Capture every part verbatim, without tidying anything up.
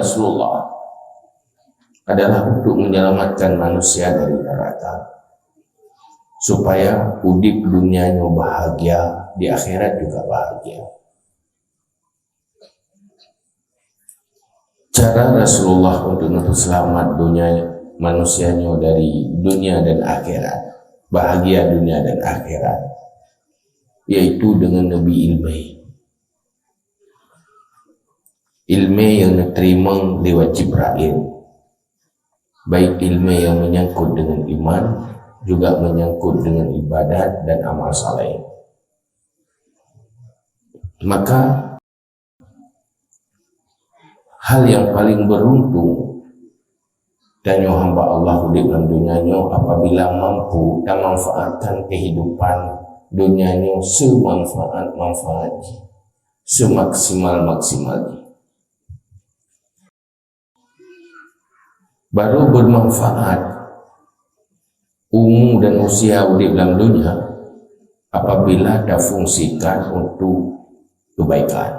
Rasulullah adalah untuk menyelamatkan manusia dari neraka, supaya udip dunia nyoe bahagia, di akhirat juga bahagia. Cara Rasulullah untuk memperseulamat dunia manusia nyoe dari dunia dan akhirat, bahagia dunia dan akhirat, yaitu dengan neubri ilmé. Ilmé nyang neuteurimong lewat Jibrail, baik ilmé nyang menyangkut dengan iman, juga menyangkut dengan ibadat dan amal saleh. Maka, hal nyang paling beruntung tanyoe hamba Allah udép lam dunia nyoe apabila mampu tamanfaatkan kehidupan dunia nyoe semanfaat-manfaat jih, semaksimal-maksimal jih. Baru bermanfaat umu dan usia udép lam dunia apabila tafungsikan untuk kebaikan.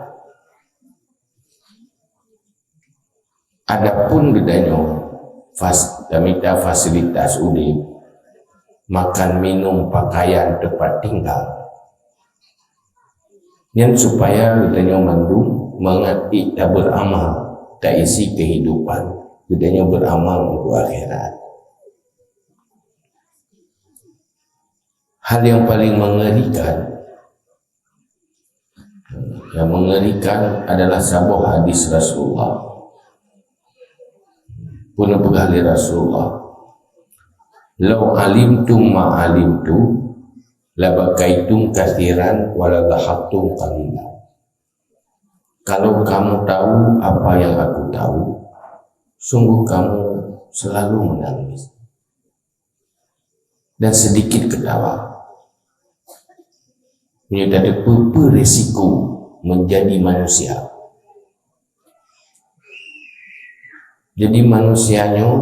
Adapun geutanyoe fas-, tamita fasilitas udép, makan, minum, pakaian, tempat tinggal, nyan supaya geutanyoe mandum mangat ék taberamal, taisi kehidupan geutanyoe beramal untuk akhirat. Hal yang paling mengerikan, yang mengerikan adalah saboh hadis Rasulullah. Peue neupeugah lé Rasulullah, "Lau alimtum ma alimtu, labakaitum katsiran wa la dhahaktum qalila." Kalau kamu tahu apa yang aku tahu, sungguh kamu selalu menangis dan sedikit ketawa. Meunyoe tateupeue peue resiko menjadi manusia. Jadi, manusia nyoe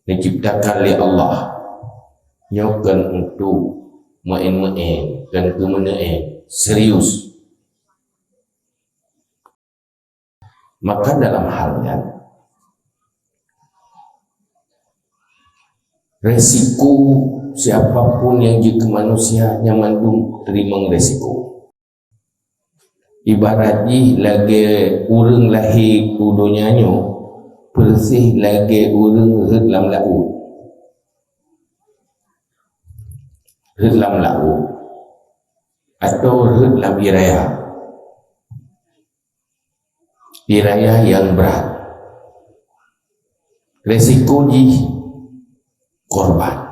diciptakan lé Allah nyoe kon untuk meu'én-meu'én, kon keu meuneu'én, serius. Maka dalam hal nyan, resiko siapa pun nyang jeuet keu manusia nyan mandum teurimong resiko. Ibarat jih lagée ureuëng lahé u donya nyoe, persis lagée ureuëng rhët lam laôt. Rhët lam laôt atau rhët lam ie raya. Ie raya nyang brat. Resiko jih korban.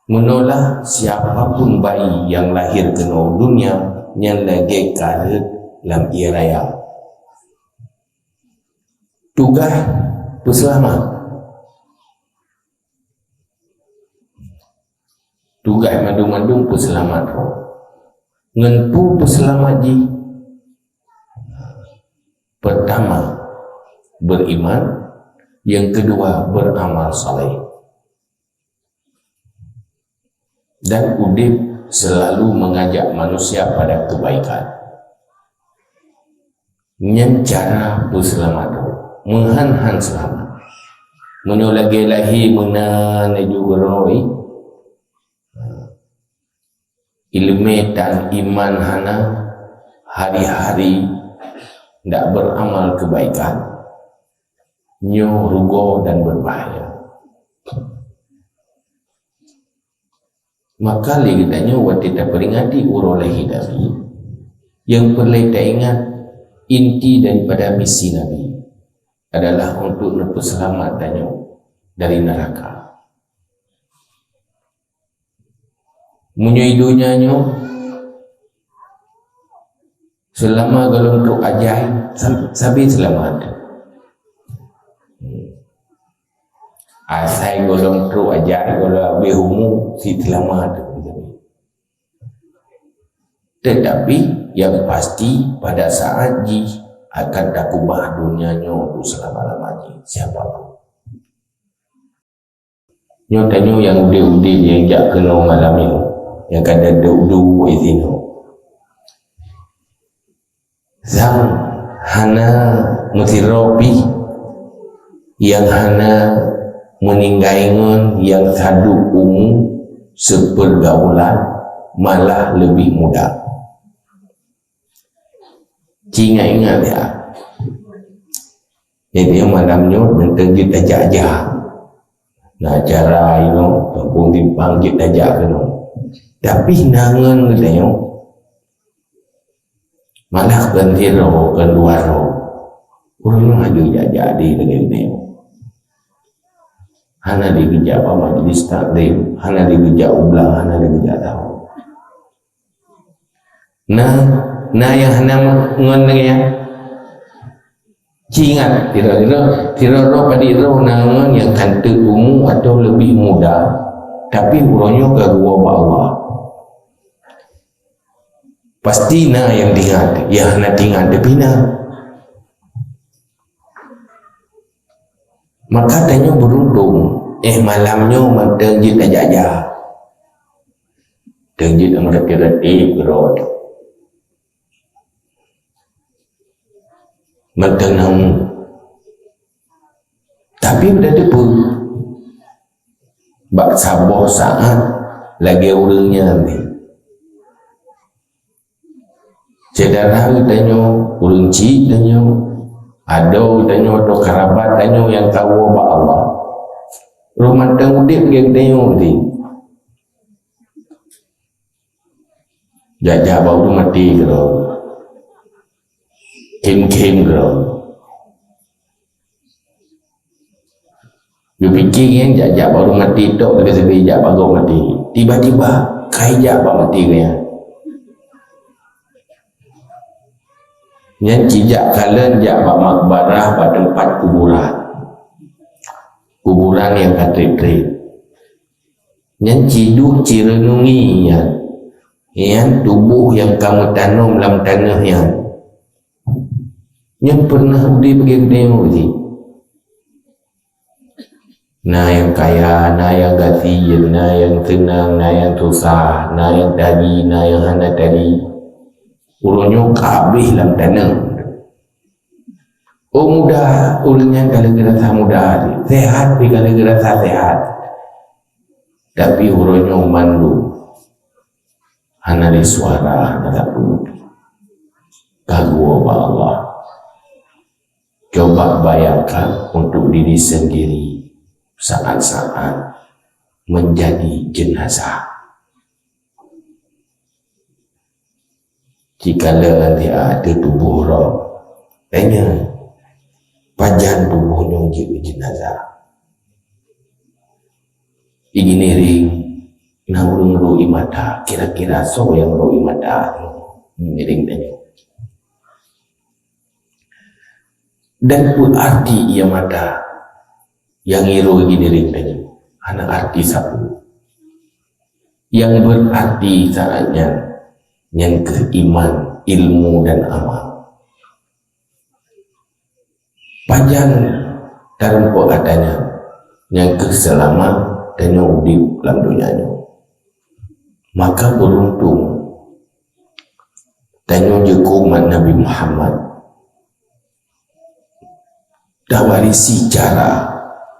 Meunolah siapa pun bayi nyang lahé keunoe u donya nyan lagée ka rhët lam ie raya. Tugaih peuseulamat. Tugaih mandum-mandum peuseulamat roh. Ngon peue peuseulamat jih? Pertama, beriman. Yang kedua, beramal saleh. Dan udép selalu mengajak manusia pada kebaikan. Nyan cara peuseulamat droe. Meuhan-han seulamat. Meunyoe lagée lahé meunan laju keudroe, ileumé tan iman hana, hari-hari ndak beramal kebaikan, nyoe rugoe dan berbahaya. Maka lé geutanyoe watée taperingati uroe lahé Nabi, nyang peureulée taingat inti daripada misi Nabi adalah untuk neupeuseulamat tanyoe dari neuraka. Meunyoe i donya nyoe, seulama gohlom trok ajai, sa-, sabe seulamat. Asai gohlom trok ajai, gohlom habéh umu, cit seulamat. Tetapi, yang pasti, pada saat jih akan takubah donya nyoe untuk selama-lama jih, siapa pun. Nyoe tanyoe nyang udeb-udeb nyang jak keunoe malam nyoe. nyang ka duek-duek di sinoe. Sang hana meusidroe pih nyang hana meuninggai ngon nyang saduek umu seupeugaulan, malah leubeh muda. Ci ingat-ingat ya. Jadi malam nyoe mantong jeuet tajak-jak. Na acara inoe, kampung simpang jeuet tajak keunoe. Tapi na ngon geutanyoe, malah kon sidroe, kon dua droe. Ureueng nyoe hana jak-jak di lagèe geutanyoe. Hana di geujak bak majlis taklim, hana di geujak u blang, hana di geujak tahun. Na, na nyang hana ngon lagèe nyan. Ci ingat, sidroe-sidroe, sidroe-droe padit droe na ngon nyang ka teuk umu atawa leubeh muda, tapi uroe nyoe ka geuwoe bak Allah. Pasti na nyang teuingat, nyang hana teuingat tapi na. Maka tanyoe beuruntung, eh, malam nyoe mantong jeuet tajak-jak. Teunjeuet meuratéb-ratéb keudroe. Mantong na umu. Tapi beutateupeue, bak saboh saát lagèe ureueng nyan lé. Syedara geutanyoe, ureueng chik tanyoe, adoe tanyoe, atau karabat tanyoe nyang ka woe bak Allah, roh mantong udép lagèe geutanyoe teuh. Jak-jak bak ureueng maté keudroe. Khém-khém keudroe. Geupike nyan jak-jak bak ureueng maté tok, leubeh-leubeh jak bak gob maté. Tiba-tiba, ka ijak bak maté nyan. Nyan ci jak kalon jak bak makbarah, bak teumpat kuburan. Kuburan nyang ka trép-trép. Nyan ci duek ci reunungi nyan. Nyan tuboh nyang ka meutanom lam tanoh nyan. Nyan peureunah udép lagèe geutanyoe jih. Na nyang kaya, na nyang gasien, na nyang seunang, na nyang susah, na nyang tari, na nyang hana tari. Uroe nyoe ka habéh lam tanoh. Oh muda, ureueng nyan ka lheueh geurasa muda, seuhat pih ka lheueh geurasa seuhat. Tapi uroe nyoe mandum hana lé suara, hana sapeue. Ka geuwoe bak Allah. Coba bayangkan untuk diri sendiri saat-saat menjadi jenazah. Ci kalon di ateueh tuboh droe, tanyong, pajan tuboh nyoe jeuet keu jenazah? Di Giniring na ureueng rhot ie mata, kira-kira soe nyang rhot ie mata nyoe Giniring tanyoe? Dan peue arti ie mata nyang irhot Giniring tanyoe? Hana arti sapeue. Nyang beurarti saat nyan, nyan kheueh iman, ilmu dan amal. Pajan tarumpok atra nyan, nyan kheueh seulama tanyoe udép lam donya nyoe. Maka beuruntung tanyoe jeuet keu umat Nabi Muhammad, tawarisi cara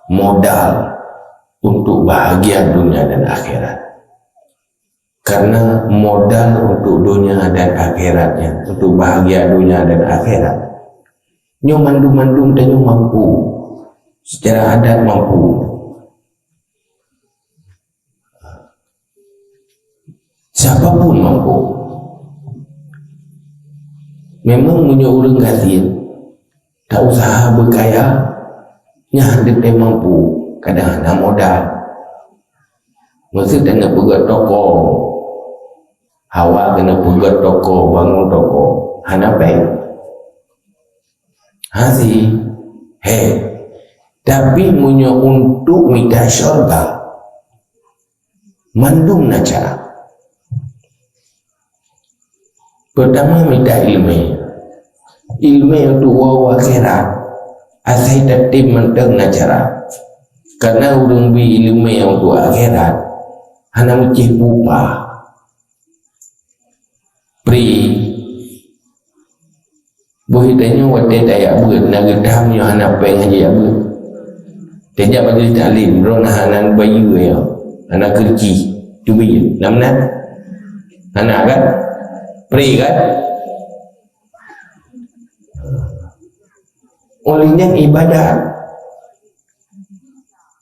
modal untuk bahagia dunia dan akhirat. Karena modal untuk dunia dan akhiratnya, untuk bahagia dunia dan akhirat, nyoe mandum-mandum tanyoe mampu, secara adat mampu. Siapa pun mampu. Memang meunyoe ureueng gasien, tak usah beukaya, nyan hana teuntèe mampu, kadang hana modal. Meuseu taneuk peugöt toko, hawa keuneuk peugöt toko, bangun toko, hana péng. Hase, he. Tapi meunyoe untuk mita syurga, mandum na cara. Peurtama mita ileumèe. Ileumèe untuk woe akhirat, asai tatem mantong na cara. Karena ureueng bi ileumèe untuk akhirat, hana meucéh peue upah. Boh tanyoe watée tajak beuet, na geutam nyoe hana péng hana jak beuet. Tajak majelis taklim, droe na hana bayeue ya, hana keureuji, teubiet. Na meunan? Hana kan? Pre kan? Oleh nyan ibadat.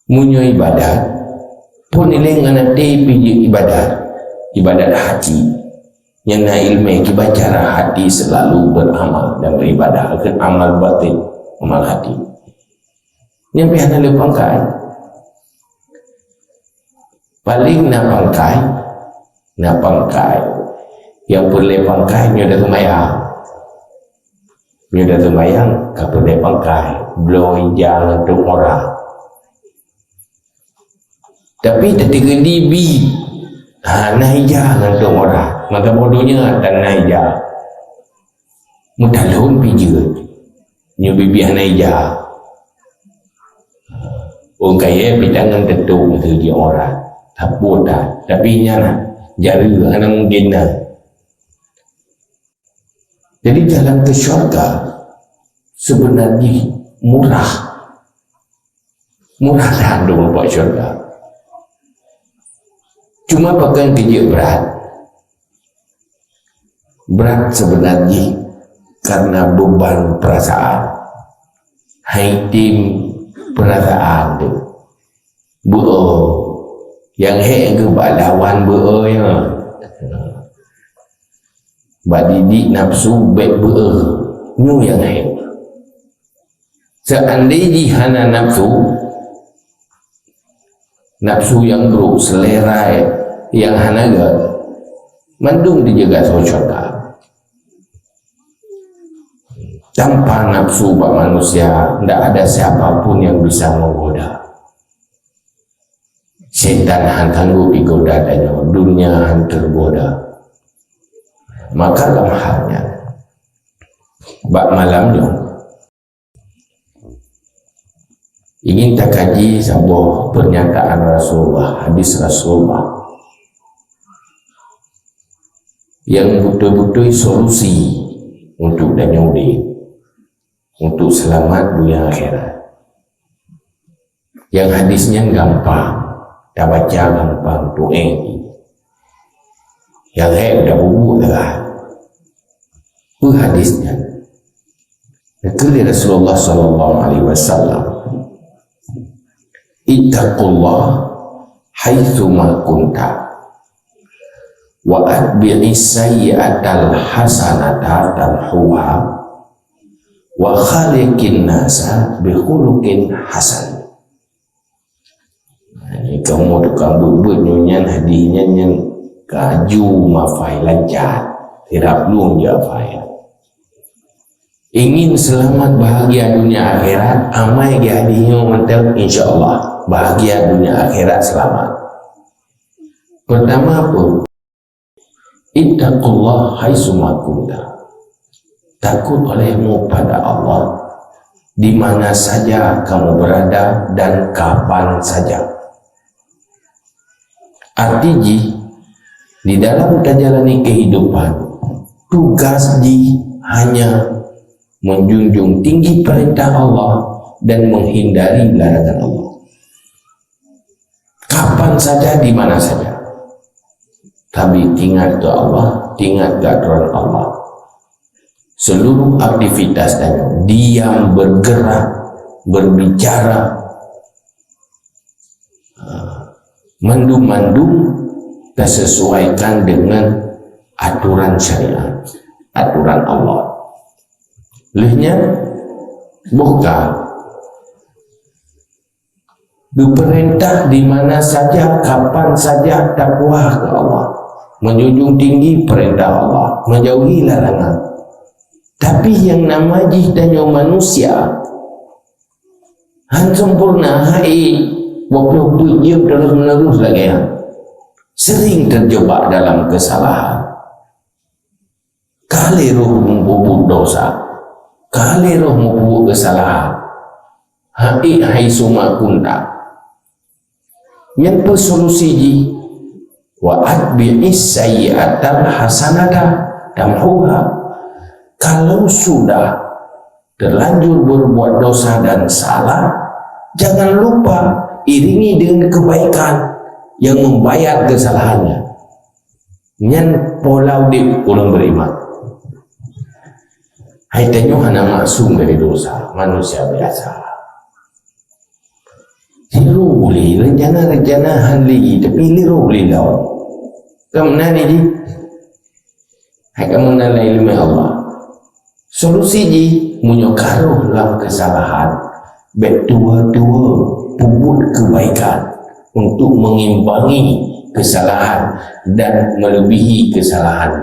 Meunyoe ibadat, phon ilée ngon até pih jeuet ibadat, ibadat hati. Nyan na iéleumé kiban cara hati seulalu beuramal dan beribadah, keu amal batin, amal hati. Nyan pih hana le pangkai. Paléng na pangkai, na pangkai. Nyang peureulée pangkai nyoe dah seumayang. Nyoe dah seumayang, ka peureulée pangkai. Bloe ija ngon tôp ora. Tapi teuteugedi bi, ha, na ija ngon tôp ora. Mata boh donya tan na ija. Meutalon pih jeuet. Nyoe bibi hana ija. Ôn kayée pih tangan teutuek meuseujid ora. Sapeue that. Tapi nyan na. Jareue hana mungkin na. Jadi jalan ke syurga sebenarnya murah. Murah that untuk meupat syurga. Cuma pakon keu jeuet brat. Brat sebenarnya karena beban perasaan. Hai tim perasaan tu. Beu'oh. Nyang hék keu bak lawan beu'oh nyan. Bak didik nafsu bék beu'oh. Nyoe nyang hék. Seandai jih hana nafsu, nafsu nyang brok, selera nyang hana gét, mandum teujaga saboh syurga. Tanpa nafsu bak manusia, ndak ada siapa pun yang bisa menggoda. Setan han sanggup igoda tanyoe, dunia han tergoda. Maka lam hal nyan, bak malam nyoe, ingin takaji saboh pernyataan Rasulullah, hadis Rasulullah, yang beutôi-beutôi solusi untuk tanyoe udeb, untuk selamat dunia akhirat. Yang hadis nyan gampang, tabaca gampang, tueng. Nyang hék udah bubu lah. Peue hadis nyan? Geukheun lé Rasulullah sallallahu alaihi wasallam, "Ittaqullah haitsuma kunta, wa atbi'is sayyi'atal hasanata tamhuha, wa khaliqin nasa bi khuluqin hasan." Nah, ini kamoe tukang buet-buet nyoe nyan, hadis nyan, nyan kaju mafai lancat. Sirab lôn jeuet hafai. Ingin selamat bahagia dunia akhirat, amai lagée hadis nyoe mantong, insya Allah bahagia dunia akhirat selamat. Pertama apa? Ittaqullah haitsuma kunta. Takut olehmu pada Allah di mana saja kamu berada dan kapan saja. Arti jih, di dalam tajalani kehidupan, tugas jih hanya menjunjung tinggi perintah Allah dan menghindari larangan Allah. Kapan saja, di mana saja. Tapi ingat ke Allah, ingat ke aturan Allah. Seluruh aktivitas dan diam, bergerak, berbicara, mandum-mandum tasesuaikan dengan aturan syariat, aturan Allah. Lheueh nyan, boh ka geupeurintah di mana saja, kapan saja takwa keu Allah, menjunjung tinggi perintah Allah, menjauhi larangan. Tapi nyang nama jih tanyoe manusia, han sempurna, hai, dua puluh empat jam terus menerus lagée nyan. Sering terjebak dalam kesalahan. Ka lé roh meubuet dosa, ka lé roh meubuet keusalahan. Hai, haitsuma kunta. Nyan peue solusi jih? Wa atbi'is sayyi'atal hasanata tamhuha. Kalau sudah terlanjur berbuat dosa dan salah, jangan lupa iringi dengan kebaikan yang membayar kesalahannya. Nyan pola udép ureuëng beriman. Hai tanyoe hana maksum dari dosa, manusia biasa. Tiru boleh, rencana-rencana han lé, tapi tiru boleh tau. Kan meunan jih? Hai ka meunan lam ileumèe Allah. Solusi jih, meunyoe ka rhoh lam keusalahan, bèk tuwoe-tuwoe peubuet keubaikan untuk mengimbangi keusalahan dan melebihi keusalahan.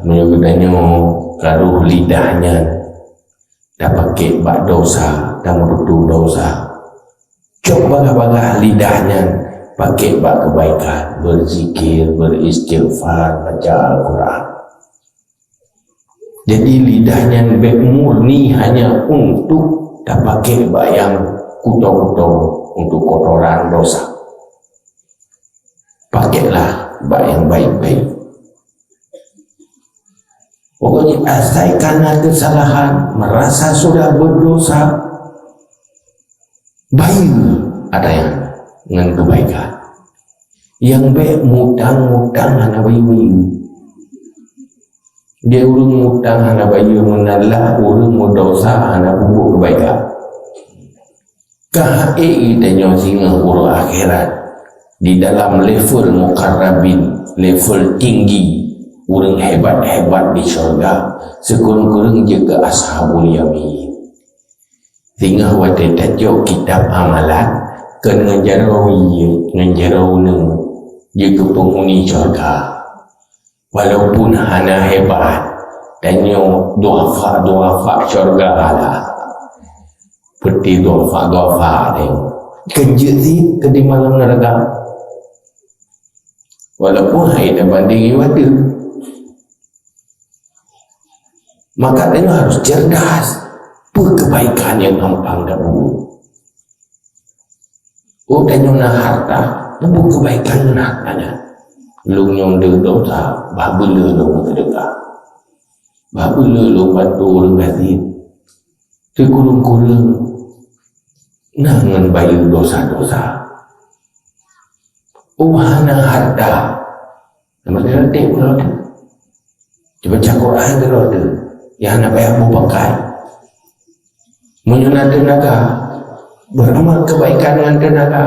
Meunyoe geutanyoe ka rhoh lidah nyan tapakék bak dosa, tameututoe dosa, cok bagah-bagah lidah nyan pakék bak keubaikan, beuzikir, beuristigfar, baca Al-Quran. Jadi lidah nyan bèk murni hanya untuk tapakék bak nyang kuto-kuto, untuk kotoran dosa. Pakéklah bak nyang baik-baik. Pokoknya asai kana keusalahan, merasa sudah berdosa, bayeue ata nyan ngon keubaikan. Nyang bèk mutang-mutang hana bayeue-bayeue. Di ureuëng mutang hana bayeue, meunan lah ureuëng meudosa hana peubuet keubaikan. Ka ék geutanyoe singoh uroe akhirat di dalam level muqarrabin, level tinggi, ureuëng hebat-hebat di syurga, sikureueng-kureueng jeuet keu ashabul yamin. Singoh watèe tacok kitab amalan, kon ngon jaroe wie, ngon jaroe uneuen, jeuet keu peunghuni syurga. Walaupun hana hebat, tanyoe duafa-duafa syurga lah. Peuti duafa-duafa tanyoe. Keujeuet sih keu di malam neuraka. Walaupun hai tabandingi watèe. Maka tanyoe harus cerdas. Peue keubaikan nyang gampang tabuet. Oh, tanyoe na harta, peubuet keubaikan ngon harta nyan. Lôn nyoe deuh dosa, bah beuleu lôn meuseudeukah. Bah beuleu lôn bantu ureuëng gasien. Sikureueng-kureueng na ngon bayeue dosa-dosa. Oh, hana harta. Nama dia nanti pun ada. Cuba baca Quran dulu tu. Yang hana payah beu pangkai. Meunyoe na teunaga, beramal kebaikan dengan teunaga.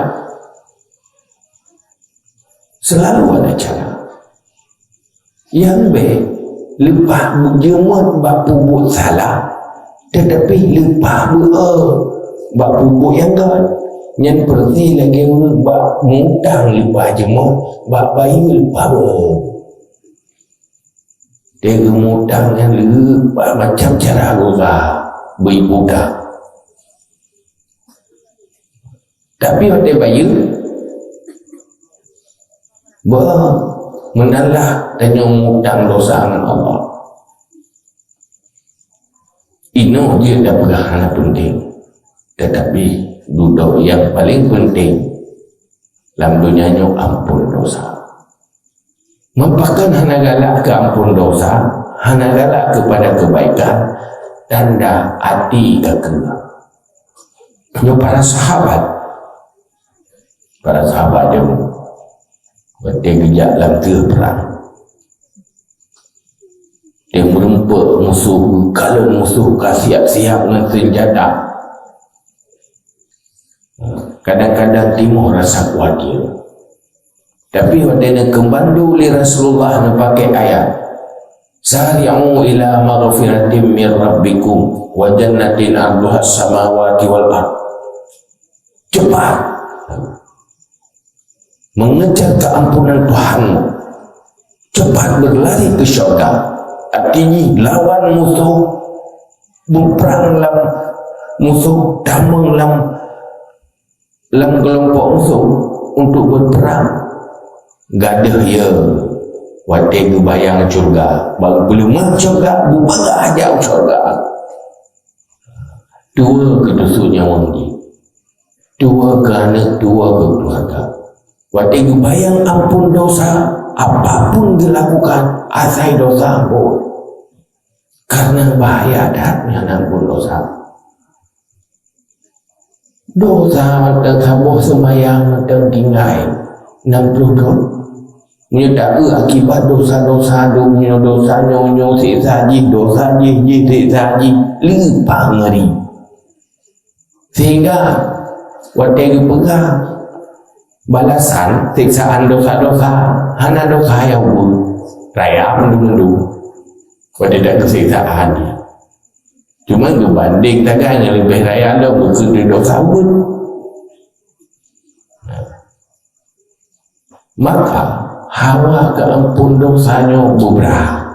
Selalu ada cara. Nyang bèk leupah beujeumeut bak peubuet salah, tetapi leupah beu-e bak peubuet nyang göt. Nyan peureuti lagèe ureueng bak mutang leupah jeumeut, bak bayeue leupah beu-e. Teurimong utang nyan leueh bak macam cara gura beu utang. Tapi watèe bayeue, bah, meunan lah tanyoe mutang dosa ngon Allah. Inoe jeuet tapeugah hana peunteng, tetapi dudoe nyang paleng peunteng lam donya nyoe amphon dosa. Meupakon hana galak keu amphon dosa, hana galak keupada keubaikan, tanda até ka keurah. Nyoe para sahabat, para sahabat nyoe, watèe geujak lam keuh prang, watèe meureumpok musoh, geukalon musoh ka siap-siap ngon seunjata. Kadang-kadang timoh rasa khawatir. Tapi watèe neukeumandu lé Rasulullah neupakè ayat, "Sari'u ila maghfiratim mir rabbikum wa jannatin 'arduhas samawati wal ard." Cepat mengejar keampunan Tuhanmu. Cepat berlari ke syurga. Artinya lawan musuh, berperang lam musuh, tamong lam lam keulompok musoh untuk beupeurang. Gadôh ya watèe geubayang syeuruga, bak geuleumah syeuruga, beubangga jak u syeuruga. Tuwoe keu tusoe nyawöng jih, tuwoe keu aneuk, tuwoe keu keuluwarga. Watèe geubayang amphon dosa, Apapun dilakukan, asai dosa pun. Karena bahaya that nyan ampôn dosa. Dosa mantong saboh seumayang mantong tinggai nam ploh thon. Nyoe taeu akibat dosa-dosa, dosa nyoe, nyoe siksa jih, dosa jih, jih siksa jih, leupah ngeri. Sehingga watée geupeugah balasan siksaan dosa-dosa, hana dosa nyang buet, raya mandum-mandum. Watée that keusiksaan jih. Cuma geubandeng sagai nyang leubeh raya lom geukheun dosa buet. Maka hawa keu ampôn dosa nyoe beubra.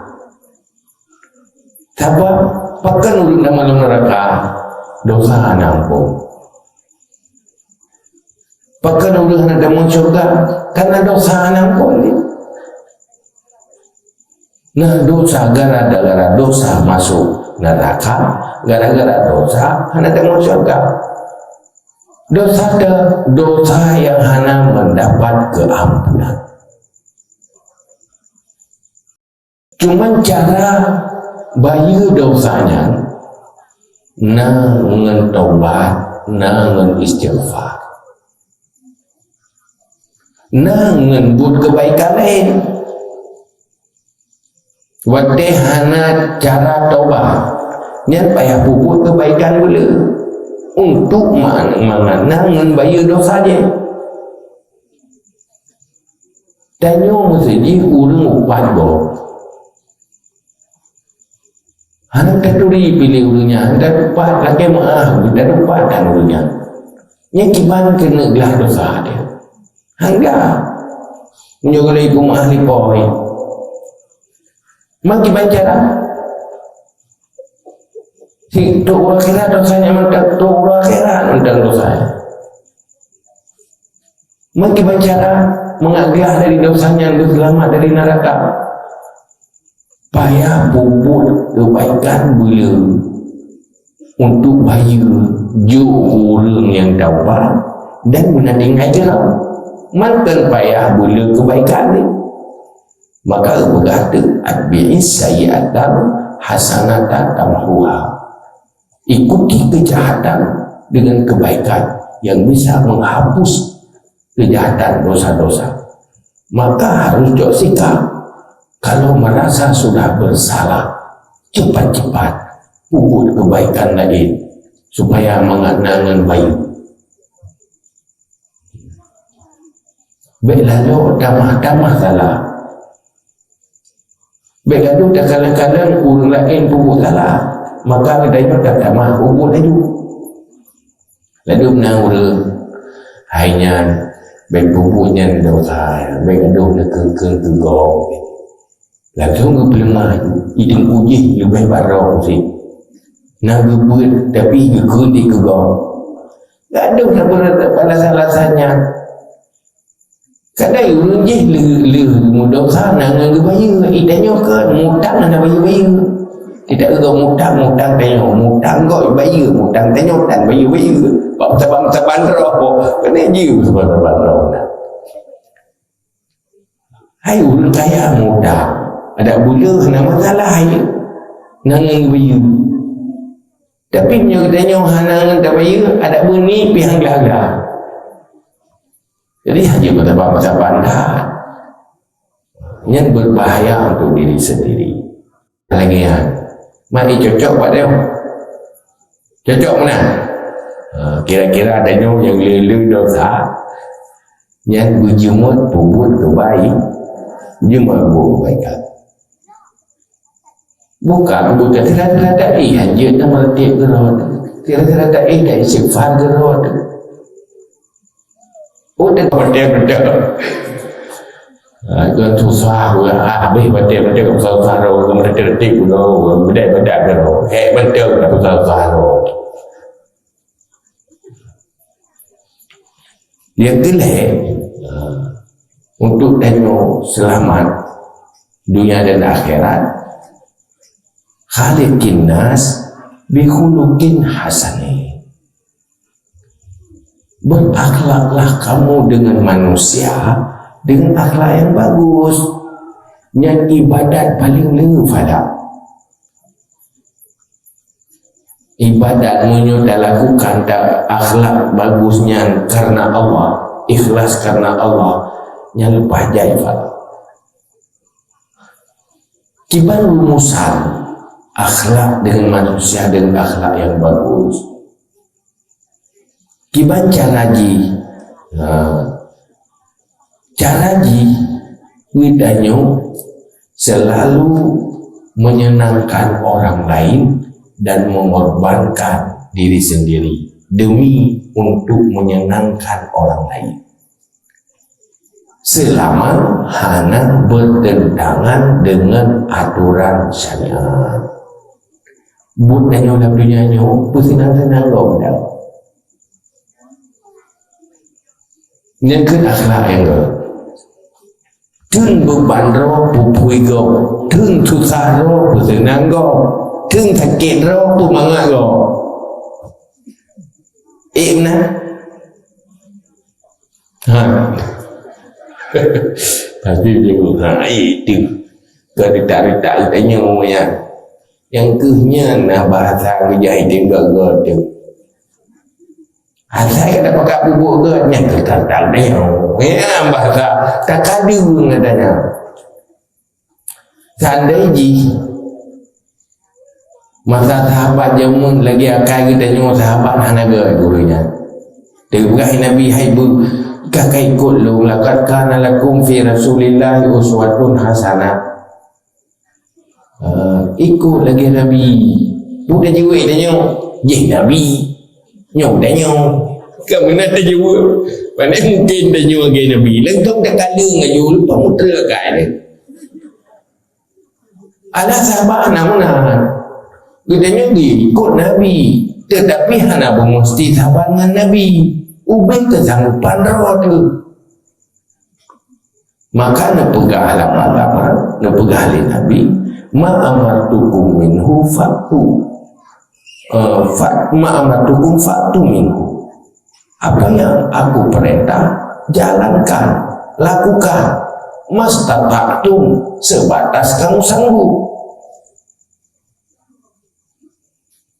Sabab pakon ureuëng na lam neuraka, dosa hana ampôn. Pakon ureuëng hana tamong syurga, karena dosa hana ampôn. Nah, dosa gara-gara dosa masuk neraka, gara-gara dosa hana tamong syurga. Dosa te, dosa yang hana mendapat keampunan. Cuman cara bayeue dosa nyan na ngon taubat, na ngon istighfar, na ngon buet keubaikan laén. Watée hana cara tobat, nyan payah peubuet keubaikan beuleu. Untuk ma-, mangat na ngon bayeue dosa jih. Tanyoe meuseujih ureuëng upat gob. Hana taturi piléh ureuëng nyan, hana tatupat, lakée meuáh, hana tatupat tan ureuëng nyan. Nyan kiban keuneuk glah dosa dia. Hangga. Meunyoe lé ibu meuáh lipoi. Meukiban cara. Si trok uroe akhirat dosa nyan mantong, trok uroe akhirat mantong dosa nyan. Meukiban cara mangat glah dari dosa nyan, geuseulamat dari neuraka. Payah peubuet keubaikan beuleu untuk bayeue jok ureuëng nyang taubat dan meunan tinggai jeuram. Mantong payah beuleu keubaikan nyan. Maka geupeugah teuk, "Atbi'is sayyi'atal hasanata tamhuha." Ikuti kejahatan dengan kebaikan yang bisa menghapus kejahatan, dosa-dosa. Maka harus cok sikap. Kalau merasa sudah bersalah, cepat-cepat peubuet kebaikan laén supaya mangat na ngon bayeue. Bék laloe tamah-tamah salah. Bék gadoh takalon-kalon ureuëng laén peubuet salah, maka geutanyoe tatamah peubuet laju. Ladôm na ureuëng, hai nyan, bék peubuet nyan dosa, bék gadoh neukheun-kheun keu gob. Langsung geupeuleumah, i teungku jih leubeh bak droe sit. Na geubeuet, tapi geukheun di keu gob. Gadoh na balasan-balasan nyan. Kadang ureuëng jih lé-, lé-, meudosa na ngon geubayeue, i tanyoe kheun mutang hana bayeue-bayeue. Tidak keu mutang, mutang tanyoe, mutang gob bayeue, mutang tanyoe tan bayeue-bayeue. Bak saban-saban droe, keuneuk jih saban-saban droe na. Hai ureuëng kaya mutang, adak buleuen hana masalah hai. Na ngon bayeue. Tapi meunyoe geutanyoe hana ngon tabayeue, adak beuni pih han glah-glah. Jadi hana meusaban-saban that. Nyan berbahaya untuk diri sendiri. Lagée nyan. Mari cocok bak tanyoe. Cocok meunan. Ha, kira-kira tanyoe nyang le-le dosa, nyan beujeuet peubuet keubai, beujeuet peubuet kebaikan. Bukan, bukan sira-sira taéh hanjeuet na meureutek keurot. Sira-sira taéh ka istighfar keurot. Oh, dan beutôi-beutôi. Ha, itu susah, ah, habéh beutôi-beutôi, susah-susah roh, meureutek-reutek ulo, bedak-bedak keurot. Hek beutôi, susah-susah roh. Nyang keulhée, untuk tanyoe seulamat dunia dan akhirat, khaliqin nas bi khuluqin hasanin. Berakhlaklah kamu dengan manusia dengan akhlak yang bagus. Nyan ibadat paling le pahala. Ibadat meunyoe talakukan ta-, akhlak bagus nyan karena Allah, ikhlas karena Allah, nyan leupah jai pahala. Kiban rumusan akhlak dengan manusia dengan akhlak yang bagus. Kiban cara jih? Ha. Cara jih, geutanyoe selalu menyenangkan orang lain dan mengorbankan diri sendiri demi untuk menyenangkan orang lain. Selama hana bertentangan dengan aturan syariat. Buet tanyoe lam dunia nyoe, peuseunang-seunang gob dah. Nyan keuh akhlak nyang gob. Teun beuban droe peupui gob, teun susah droe peuseunang gob, teun sakét droe peumangat gob. Eh, meunan? Ha. Tapi dia, ha, itu. Keu rita-rita geutanyoe nyan. Nyang keuh nyan na bahasa geujak ideh geuh-geuh tu. Asai ka tapakat bubuet geuh nyan keu tantang tanyoe. Ya, bahasa takadu ngon tanyoe. Seandai jih masa sahabat jameun lagèe akai geutanyoe, sahabat hana geuh guru nyan. Teupeugah Nabi, "Hai bu, ka, ka ikot lôn, laqad kana lakum fi Rasulillahi uswatun hasanah." Ah, ikot lagèe Nabi. Bukan jeuet tanyoe, jih Nabi. Nyoe tanyoe. Ka meunan tajeuet. Padahai mungken tanyoe lagèe Nabi. Lengkong takalon aju, lupa muter kai deh. Alah sahabat hana meunan. Geutanyoe geuikot Nabi, tetapi hana beumusti saban ngon Nabi. Ubé keusanggopan droe teuh. Maka neupeugah lam agama, neupeugah lé Nabi, "Ma amartukum minhu fa'tu." Eh, fa-, "Ma amartukum fa'tu minhu." Apa yang aku perintah, jalankan, lakukan. Mastata'tum, sebatas kamu sanggup.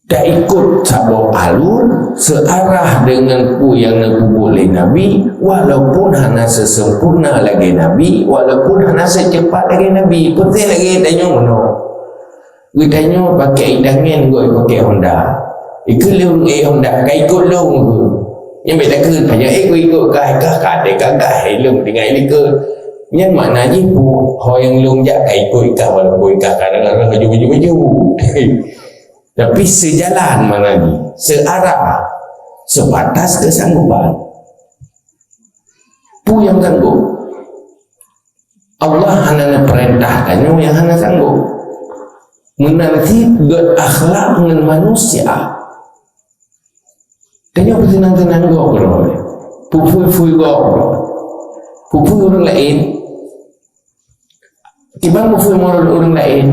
Taikot saboh alur searah deungon peue nyang neupeubuet lé Nabi, walaupun hana seusempurna lagèe Nabi, walaupun hana seucepat lagèe Nabi. Peureuté lagèe tanyoe meunoe. Geutanyoe pakai idangen, goi pakai Honda. Ikheun lé ureueng éh Honda, ka ikot lôn. Nyan bèk takheun, tanyoe éh goi ikot kah, kah, ka adé ka gah, eh, lôn tinggai likot. Nyan makna jih peue, ho nyang lôn jak ka ikot kah, walaupun kah kadang-kadang laju-laju. Tapi seujalan makna jih, seuarah, seubatas keusanggopan. Peue nyang sanggob? Allah hana neupeurintah tanyoe nyang hana sanggob. Meunan cit gèt akhlak ngon manusia. Tanyoe peuseunang-seunang gob keudroe. Peupui-pui gob. Peupui ureueng laén. Kiban peupui ureueng laén.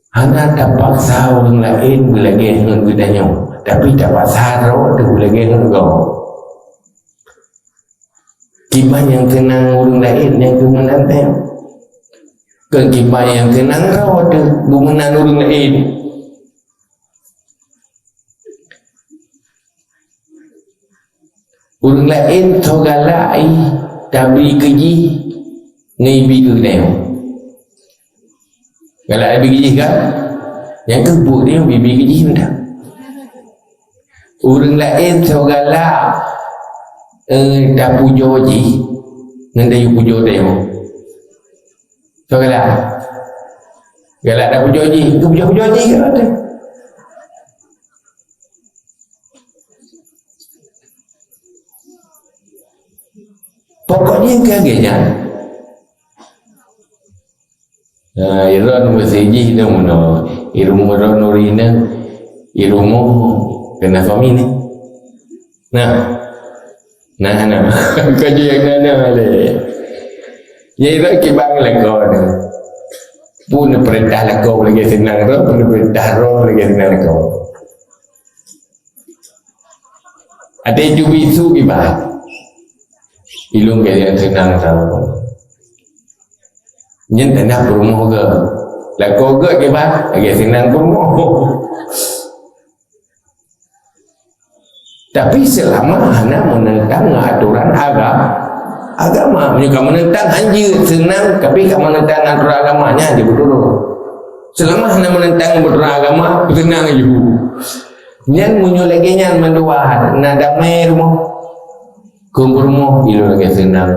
Hana tapaksa ureueng laén beulagèe ngon geutanyoe. Tapi tapaksa droe teuh beulagèe ngon gob. Kiban nyang seunang ureueng laén nyang keu meunan tém. Keu kiban nyang seunang droe teuh beumeunan ureueng laén. Ureueng laén soe galak, ai, tabri keu jih, ngon ibi keu geutanyoe. Galak ibi keu jih kan? Nyang keuh buet nyoe ibi keu jih mantong. Ureueng laén soe galak, eh, tapujoe jih, ngon tayue pujoe tanyoe. Soe galak? Galak tapujoe jih, teupujoe-pujoe jih kan ada. Pokok jih keu lagèe nyan. Nah, iron meuseujih dong meunoe. Irumoh ron ureueng inong, irumoh keunan suami ni. Nah. Nah, nah. Ka jeuet nyang na-na lé. Nyan iron kiban lakoe nyoe. Peue neupeurintah lakoe lagèe seunang droe, peue neupeurintah droe lagèe seunang lakoe. Até ju bisu kiban. Ilôn gét nyang seunang saboh. Nyan teunak peurumoh geuh. Lakoe geuh kiban, lagée seunang peurumoh. Tapi seulama hana meunentang ngon atoran aga-, agama. Meunyoe ka meunentang, hanjeuet, seunang, tapi ka meunentang ngon atoran agama, nyan jeuet beutôi. Seulama hana meunentang ngon atoran agama, seunang ju. Nyan meunyoe lagée nyan mandua, na damé rumoh. Keu peurumoh ilôn lagée seunang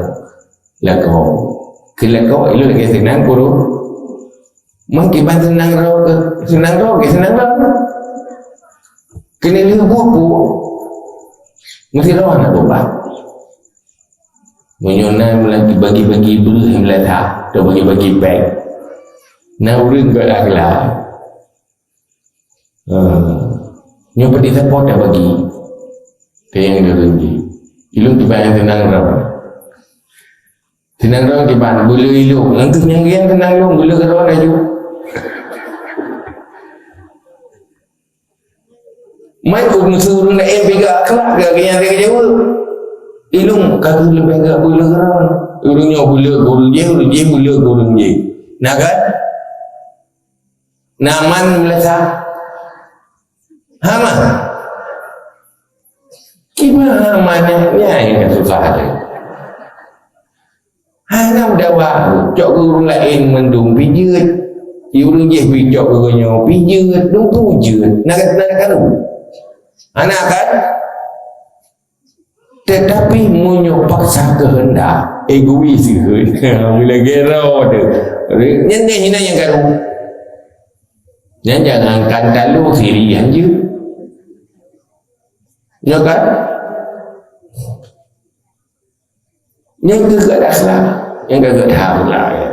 lakoe. Keu lakoe ilôn lagée seunang peurumoh. Meukiban seunang droe keu, seunang droe keu seunang droe. Keuneuk lheueh buet peue? Meusidroe na beban. Meunyoe na lagi bagi-bagi breueh meulata, atau bagi-bagi péng. Na ureuëng gét akhlak. Ha. Nyoe peuti sapo tabagi. Teunyang ureuëng jih. Ilôn kiban nyang seunang droe. Seunang droe kiban, beu le ilôn. Ngon keuh nyang geuh seunang lôn, beu le keudroe laju. Man ureuëng meusu ureuëng laén piga akhlak, geuh nyang lagée jaweueb. Ilôn ka keuh leubeh geuh beu le keudroe. Ureuëng nyoe beu le ureuëng jih, ureuëng jih beu le ureuëng jih. Na kan? Na man meulasa? Hama. Kiban hama nyan, nyan nyang ka susah teuh. Hana meudawa, cok keu ureuëng laén mandum pih jeuet. Di ureuëng jih pih cok keu geuh nyoe pih jeuet, dumpeue jeuet. Na ka, na ka karu. Hana kan? Tetapi meunyoe paksa keuheundak, egois keuheundak, lagée droe teuh. Nyan, nyan hina nyang karu. Nyan jangankan taloe, siri hanjeuet. Nyoe kan? Nyang keu gét akhlak, nyang keu gét akhlak, ya.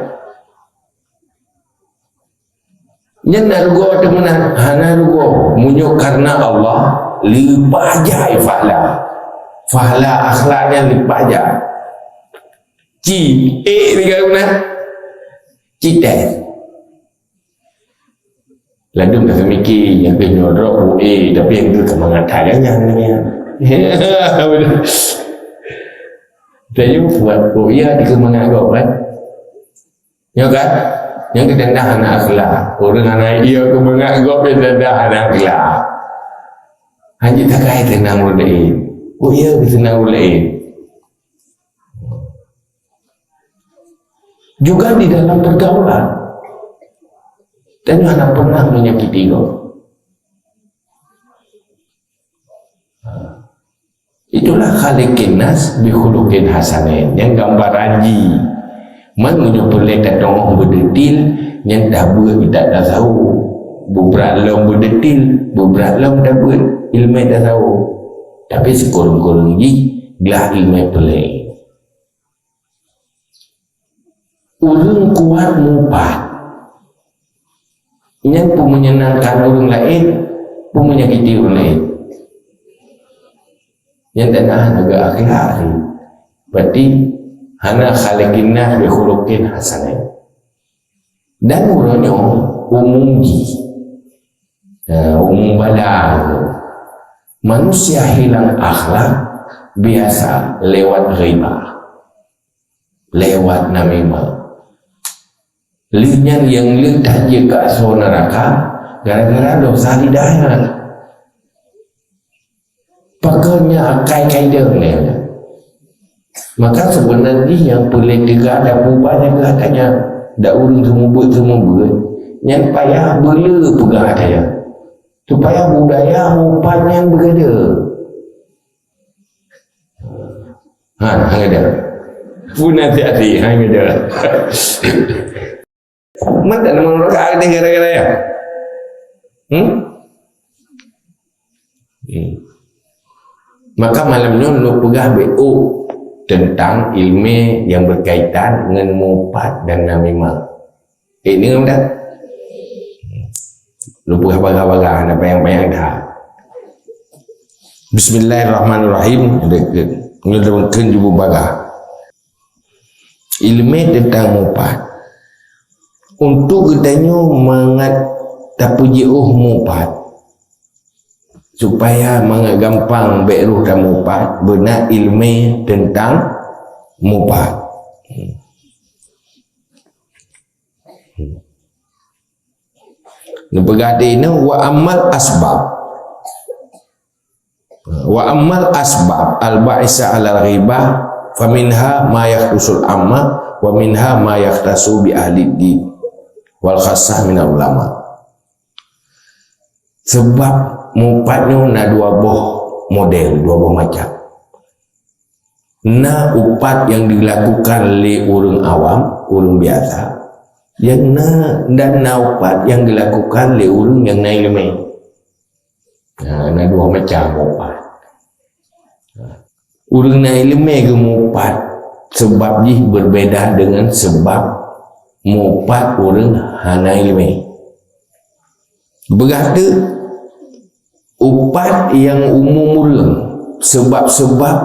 Nyan na rugoe teuh meunan, hana rugoe. Meunyoe karena Allah, leupah jai fahla. Fahla akhlak nyan leupah jai. Ci, eh, tiga guna. Ci teh. Ladum ka seumiki, nyang keu nyoe droe, oh, eh, tapi nyang keu keumangat that nyan, nyan. Tanyoe buet, oh, iya, di keumangat gob, kan? Nyoe kan? Nyang keu tanda hana akhlak. Ureuëng hana iya keumangat gob, tanda hana akhlak. Hanya takai tenang ureuëng laén. Oh, iya, keu tenang ureuëng laén. Juga di dalam pergaulan. Tanyoe hana pernah menyakiti gob. Itulah khaliqin nas bi khuluqin hasanin. Nyang gambaran jih. Man meunyoe peureulée tateu'oh beudeutil, nyan tabeuet that tasawoe. Beubrat lom beudeutil, beubrat lom tabeuet ileumé tasawoe. Tapi sikureueng-kureueng jih, glah ileumé peureulée. Ureuëng kuat mupat. Nyan peumeunyeunakan ureuëng laén, peumeunyakiti ureuëng laén. Nyan tanda hana gét akhlak. Berarti hana khaliqin nas bi khuluqin hasanin. Dan uroe nyoe umum jih. Ha, umum bala. Manusia hilang akhlak biasa lewat ghibah. Lewat namimah. Lheueh nyan nyang lheueh that jeuet keu asoe neuraka gara-gara dosa lidah nyan. Pakon nyan akai kaidong nyan. Maka seubeuna jih nyang peureulée teuga dan peubah nyang gata nyan, dak ureuëng seumeubeuet-seumeubeuet, nyan payah beule peugah ata nyan. Supaya budaya mupat nyan beugada. Ha, hana ada. Pun hati-hati, hana ada. Mantap nama mereka ada gara-gara ya. Hmm? Hmm. Maka malam nyoe lôn peugah beu tentang ilmu yang berkaitan dengan mupat dan namimah. Eh, ni dah. Lôn peugah bagah-bagah, hana panyang-panyang that. Bismillahirrahmanirrahim. Nyoe dah mungkin jubuk bagah. Ilmu tentang mupat. Untuk geutanyoe mangat tapeujiôh mupat. Supaya mangat gampang bék roh tamupat, beuna ilmu tentang mupat. Neupeugah di inoe, wa ammal asbab. Wa ammal asbab al-ba'isa alal ghibah, faminha ma yakhtassul amma, wa minha ma yakhtassu bi ahli din, wal khassah minal ulama. Sebab mupat nyoe na dua boh model, dua boh macam. Na upat nyang dilakukan lé ureuëng awam, ureuëng biasa, nyang na, dan na upat nyang dilakukan lé ureuëng nyang na iéleumé. Na, na dua macam upat. Ureuëng na iéleumé geumupat, sebab jih berbeda dengan sebab mupat ureuëng hana iéleumé. Beugah teuk upat nyang umum ureuëng, sebab-sebab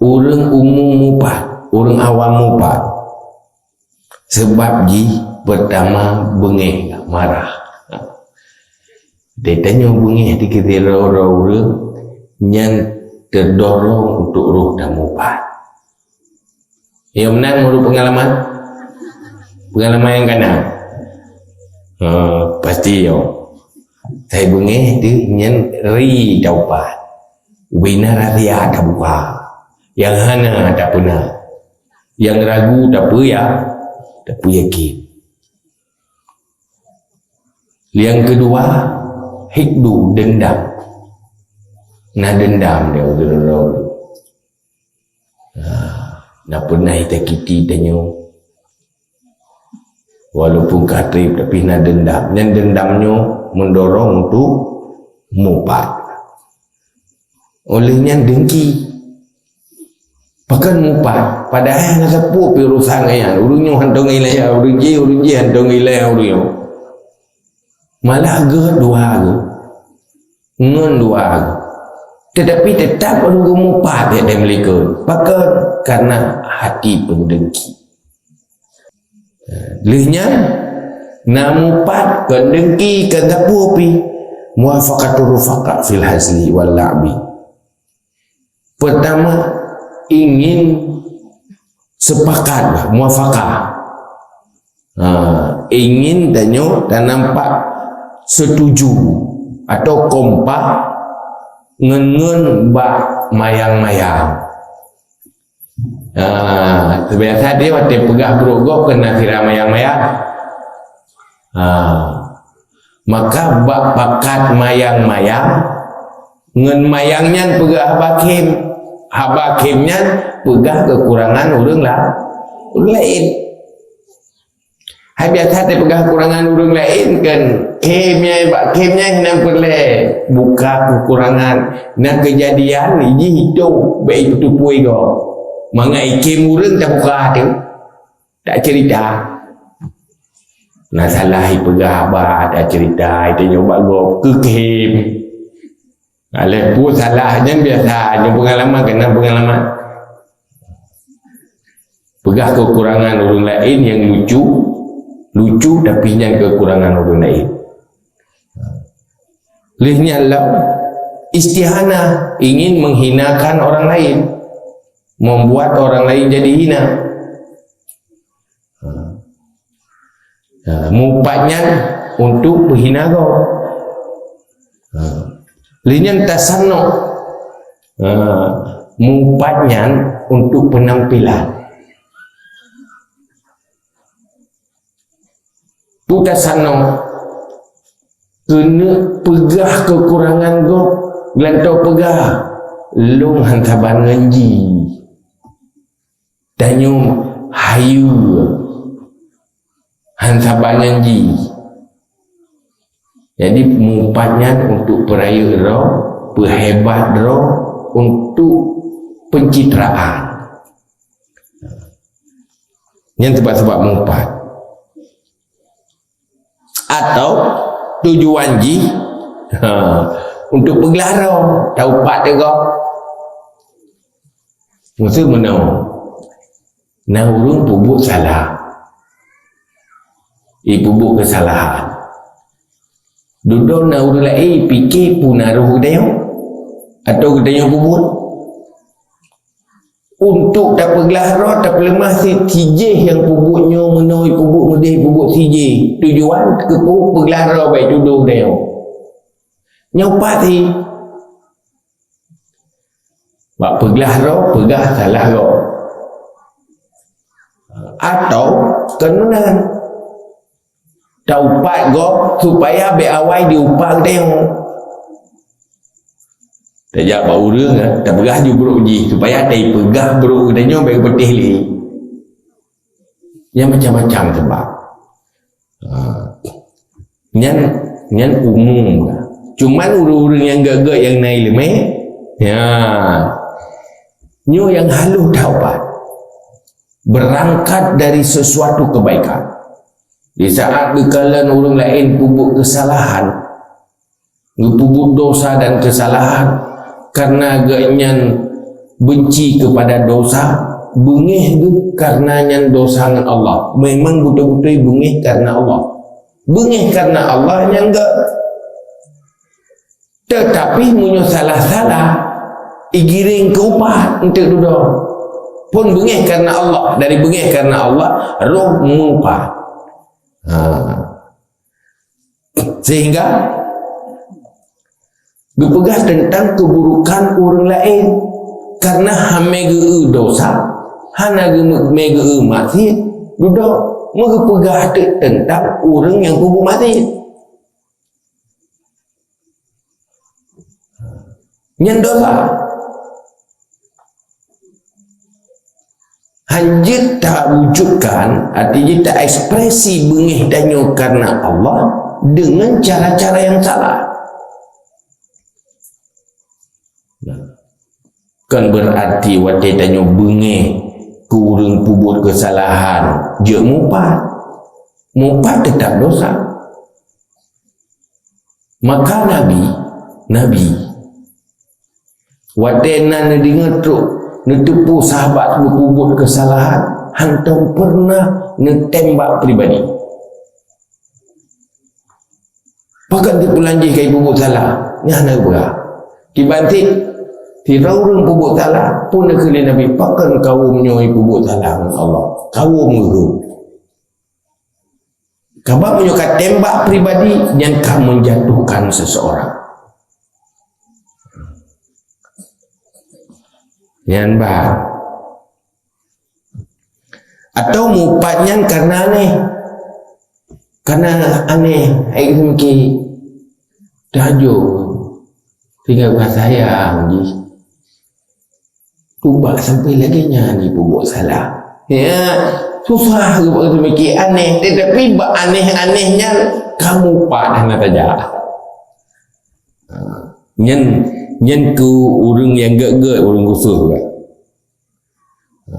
ureuëng umum mupat, ureuëng awam mupat. Sebab jih, pertama, beungéh, marah. Di tanyoe beungéh di keudroe ureuëng nyan terdorong untuk roh dan mupat. Nyang meunan meunurot pengalaman? Pengalaman nyang kana? Ha, pasti yo. Sai beungéh tu nyan ri taupat. Ubena rahsia tabuka. Yang hana tapeuna. Yang ragu tapeuya, tapeuyakén. Yang kedua, hikdu, dendam. Na dendam dia ureuëng. Nah, na pernah disakiti tanyoe. Walaupun ka treb, tapi na dendam. Nyan dendam nyoe mendorong untuk mupat. Oleh nyan dengki. Pakon mupat, padahai hana sapeue pih urusan nyan. Ureuëng nyoe hana tong ilée, ureuëng jih, ureuëng jih hana tong ilée, ureuëng nyoe. Malah geuh dua geuh. Ngon dua geuh. Tetapi tetap ureuëng geumupat ya dan melikot. Pakon? Karena hati pendengki. Lheueh nyan, na mupat kon dengki, kon sapeue pih. Muwafaqatur rufaqa fil hazli wal la'bi. Pertama, ingin sepakat, muwafaqah. Ha, ingin tanyoe dan nampak setuju atau kompak ngon, ngon bak mayang-mayang. Ha, biasa dia watée peugah brok gob keu na sira mayang-mayang. Ha. Maka bak pakat mayang-mayang, ngon mayang nyan peugah haba khém. Haba khém nyan peugah kekurangan ureuëng la-, ureuëng laén. Hai biasa tapeugah kekurangan ureuëng laén kan, khém nyan, bak khém nyan hana peureulée buka kekurangan. Na keujadian jih itôh bék itutup pui gob. Mangat ikhém ureuëng tabuka tu. Tak cerita. Na salah ipeugah haba, tak cerita, itu nyoe bak gob keu khém. Alah peue salah nyan biasa, nyoe pengalaman, kena pengalaman. Peugah kekurangan ureuëng laén nyang lucu, lucu tapi nyan kekurangan ureuëng laén. Lheueh nyan lam istihanah, ingin menghinakan orang lain, membuat orang lain jadi hina. Ha. Ha, mupat nyan untuk peuhina gob. Ha. Lheueh nyan tasanno. Ha, mupat nyan untuk penampilan. Peue tasanno, keuneuk peugah kekurangan gob, geulantoe peugah, lôn han saban ngon jih. Tanyoe hayeue, han saban ngon jih. Jadi, mupat nyan untuk peurayeuk droe, peuhebat droe, untuk pencitraan. Nyan sebab-sebab mupat. Atau tujuan jih, ha, untuk peuglah droe, taupat teugob. Maksud meunoe, na ureuëng peubuet salah. Ipeubuet keusalahan. Dudoe na ureuëng laén pike peue na roh geutanyoe atau geutanyoe peubuet. Untuk tapeuglah roh, tapeuleumah si, sijih nyang peubuet nyoe meunoe, peubuet meudeh, peubuet sijih. Tujuan keupeue? Peuglah roh bak tudoh tanyoe. Nyoe pat si. Bak peuglah roh, peugah salah roh. Atau kon meunan. Taupat gob supaya bék awai diupat tanyoe. Tajak bak ureuëng, eh, tapeugah ju brok jih supaya tapeugah brok tanyoe bék peutéh lé. Nyan macam-macam sabab. Ha. Nyan, nyan umum. Cuman ureuëng-ureuëng nyang gét-gét nyang na iéleumé, ya. Nyoe nyang harôh taubat. Berangkat dari sesuatu kebaikan. Di saat geukalon ureuëng laén peubuet keusalahan, geupeubuet dosa dan keusalahan, karena geuhnyan benci kepada dosa, beungéh geuh karena nyan dosa ngon Allah. Memang beutôi-beutôi beungéh karena Allah. Beungéh karena Allah nyan gét. Tetapi meunyoe salah-salah, igiring keu upat eunteuk dudoe. Phon beungéh karena Allah, dari beungéh karena Allah, roh meuupat. Ha. Sehingga geupeugah teuntang keuburukan ureuëng laén, karena han mé geu-eu dosa, hana geu-, mé geu-eu maksiet, dudoe meugeupeugah teuk teuntang ureuëng nyang peubuet maksiet. Nyan dosa. Han jeuet tawujudkan, arti jeuet taekspresi beungéh tanyoe karena Allah dengan cara-cara yang salah. Nah, kon beurati watée tanyoe beungéh keu ureuëng peubuet keusalahan, jeuet mupat. Mupat teutap dosa. Maka Nabi, Nabi, watée na neudeungoe trok neuteupeue sahabat geupeubuet keusalahan, hantom peureunah neutembak pribadi. Pakon teupulan jih ka jipeubuet salah, nyan hana geupeugah. Kiban cit, sidroe ureuëng peubuet salah, phon kheun lé Nabi, pakon kawöm nyoe jipeubuet salah ngon Allah? Kawöm geuh. Sabab meunyoe ka tembak pribadi, nyan ka menjatuhkan seseorang. Nyan bah. Atau mupat nyan karena aneh. Karena aneh, hai geumeuki. Tajok. Tinggai bak sayang jih. Tuba sampai lagée nyan jipeubuet salah. Ya, susah geupeumiki aneh, tetapi bak aneh-aneh nyan kamu pat hana tajak. Ha, nyan, nyan keu ureuëng nyang gét-gét, ureuëng khusos gét. Ha.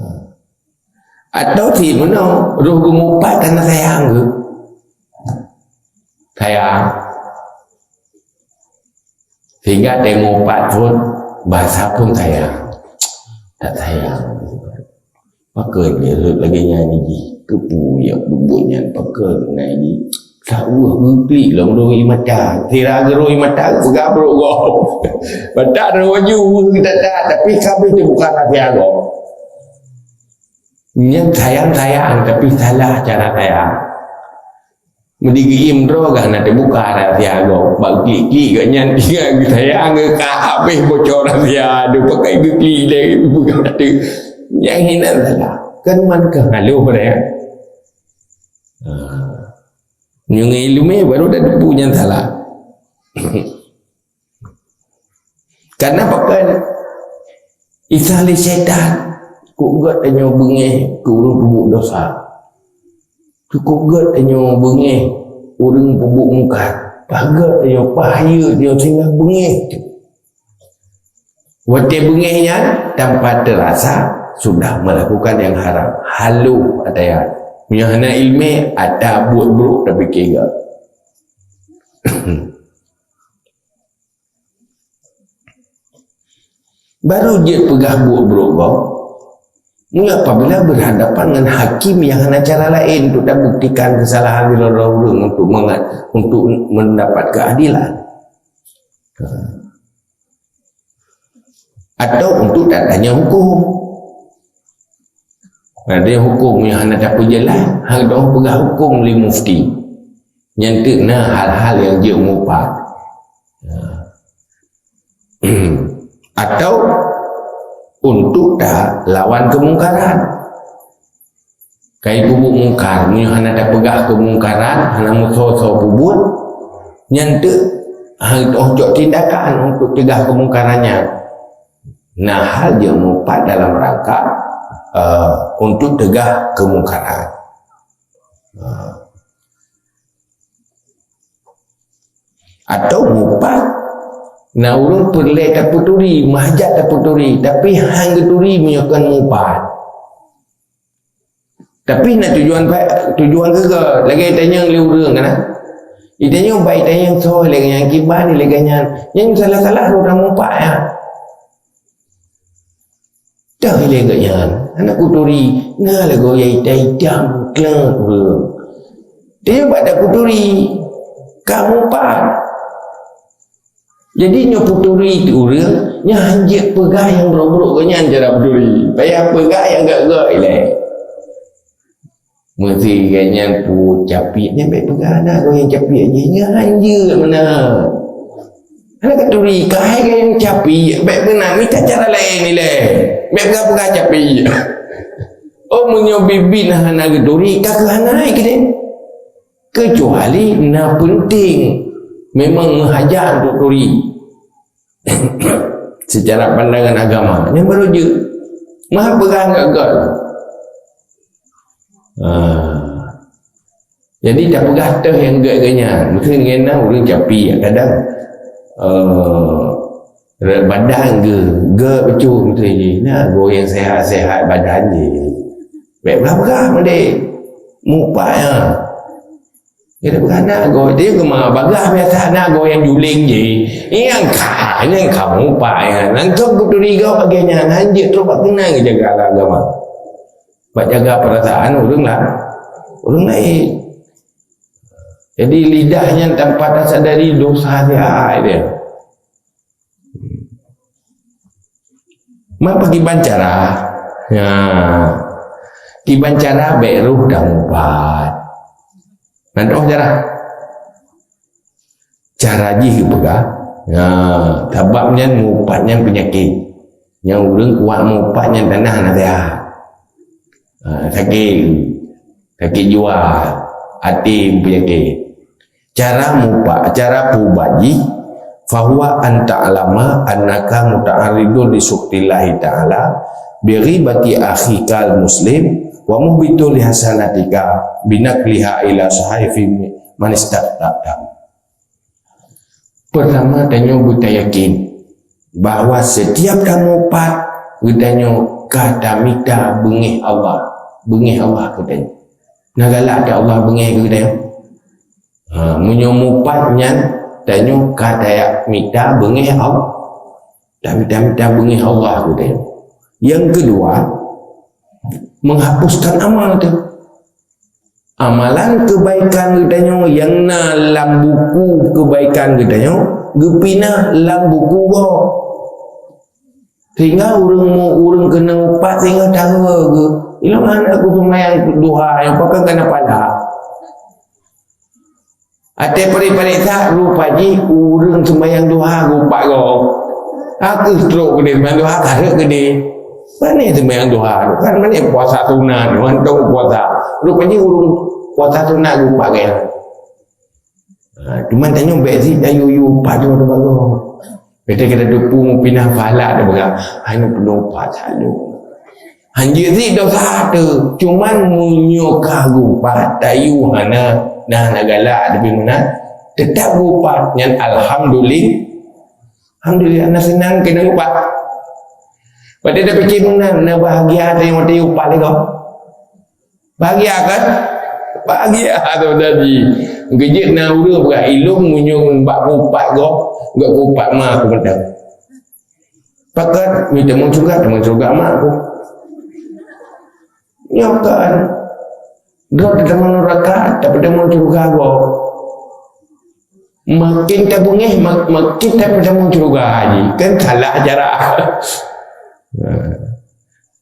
Atau si meunoe, roh geumupat hana sayang geuh. Sayang. Sehingga teuh mupat phon, bahasa phon sayang. Tak sayang. Pakon lagée nyan jih, keupeue jak peubuet nyan, pakon nyan jih. Saboh geuklik lom roh ie mata. Sira geuroh ie mata, peugah brok gob. Mata roh aju, tapi ka habéh teubuka rahsia gob. Nyan sayang-sayang, tapi salah cara sayang. Meudi geuiem droe gah na teubuka rahsia gob, bak klik-klik gobnyan tinggai geusayang, ka habéh bocor rahsia, deuh pakai geuklik deh, bukan tu. Nyang hinan salah. Kan man keuh haloh pada nyan. Ha. Nyoe ngon iéleumé baru dah teupeue nyan salah. Karena pakon? Isa lé syaitan, cukôp gét tanyoe beungéh keu ureuëng peubuet dosa. Cukôp gét tanyoe beungéh ureuëng peubuet mungkar. Paih gét tanyoe, paih hayeue tanyoe sehingga beungéh. Watée beungéh nyan tanpa terasa sudah melakukan yang haram. Haloh ata nyan. Meunyoe hana iéleumé, ata buet brok tapike gét. Baru jeuet peugah buet brok gob, meunyoe apabila berhadapan ngon hakim nyang hana cara laén untuk tabuktikan keusalahan sidroe ureuëng untuk menga-, untuk mendapat keadilan. Atau untuk tatanya hukum. Ada hukum nyang hana tapeujeulaih, hana dong peugah hukum lé mufti. Nyan teuk na hal-hal nyang jeuet mupat. Atau untuk talawan keumungkaran. Kai peubuet mungkar, meunyoe hana tapeugah keumungkaran, hana meusoe-soe peubuet, nyan teuk hana cok tindakan untuk cegah keumungkaran nyan. Nah, hal jeuet mupat dalam rangka, eh, untuk cegah keumungkaran. Eh. Atau mupat, na ureuëng peureulée tapeuturi, meuhajat tapeuturi, tapi han geuturi meunyoe kon mupat. Tapi na tujuan ba-, tujuan geuga, lagée tanyong lé ureuëng kan. Itanyong bai tanyong soe lagée nyan, kiban lagée nyan. Nyang salah-salah rot mupat ya. Dah ilée geuh nyan, hana kuturi, na lagoe nyang ita-ita meukleuet ureuëng. Dia bak dak kuturi, ka mupat. Jadi nyoe kuturi tu ureuëng, nyan hanjeuet peugah nyang brok-brok geuh nyan cara kuturi. Payah peugah nyang gak-gak ilée. Meusé gobnyan peucapiek, nyan bék peugah na goe nyang capiek jih, nyan hanjeuet meunan. Hana katuri, keuhai goe nyang capiek, bék meunan, mita cara laén ilée. Bék peugah-peugah capiek. Oh, meunyoe biet-biet na hana geuturi, ka keuh hana hai keudeh. Keucuali na peunteng, memang meuhajat untuk turi. Secara pandangan agama, nyan baru jeuet. Meuhai peugah gak-gak. Ah. Jadi, tapeugah teuh nyang gét-gét nyan. Mungkin ngon na ureuëng capiek, kadang, eh, badan gé, gé beutôi mungkin jih. Na goe nyang sehat-sehat badan jih. Bék peugah-peugah meudeh. Mupat nyan. Jadi, peugah na goe. Dia geuma bagah biasa na goe nyang juling jih. Nyang ka, nyang ka mupat nyan. Langsung kuturi goe bagian nyan. Hanjeuet trok bak keunan geujaga agama. Bak jaga perasaan ureuëng la-, ureuëng laén. Jadi lidah nyan tanpa tasadari dosa dia, dia. Meupakiban cara? Ya. Kiban cara bék roh dan mupat. Nyan toh cara. Cara jih geupeugah, nah, sabab nyan mupat nyan peunyakét. Nyang ureuëng kuat mupat nyan tanoh hana sehat. Ha, sakét, sakét jiwa, até peunyakét. Cara mupat, cara peuubat jih, fahuwa an ta'lama annaka muta'arridun li sukhtillahi ta'ala bi ghibati akhikal muslim wa muhbitu li hasanatika binakliha ila sahaifi man istata'ta. Pertama, tanyoe beutayakin bahwa setiap tamupat, geutanyoe ka tamita beungéh Allah. Beungéh Allah keu tanyoe. Na galak teuh Allah beungéh keu tanyoe? Ha, meunyoe mupat nyan, tanyoe ka tamita beungéh Allah. Tamita-mita beungéh Allah keu tanyoe. Yang kedua, menghapuskan amal teuh. Amalan keubaikan geutanyoe nyang na lam buku keubaikan geutanyoe geupinah lam buku gob. Sehingga ureuëng mu-, ureuëng keuneuk mupat sehingga tahe geuh, "Ilong hana ku seumayang duha nyang pakon kana pahala." Até parit-parit that rupa jih ureuëng seumayang duha geupat gob. Aku trok keudeh seumayang duha, ka rhot keudeh. Pane seumayang duha tu? Kan pane puasa sunat, mantong puasa. Rupanya ureuëng puasa sunat geupat gaya. Ha, cuman tanyoe bék sit tayue-yue pat tu bagoe. Kita, kita tupung pinah pahala tu bagoe. Hai nu penuh pat selalu. Hanjeuet sit dosa tu. Cuman meunyoe ka geupat tayue hana, nah, hana galak tapi meunan, tetap geupat nyan alhamdulillah. Alhamdulillah, na seunang keuneuk upat. Watée tapike meunan, na bahagia teuh watée upat lé gob. Bahagia kan? Bahagia tu tadi. Geujeuet na ureuëng peugah, "Ilong meunyoe bak upat gob, gak upat ma aku mantong." Pakat, mita mon syurga, teumon syurga ma aku. Nyoe kan. Droe teutamong neuraka, tapi teumon syurga gob. Makin tabeungéh, mak-, makin tapeutamong syurga jih. Kan salah cara.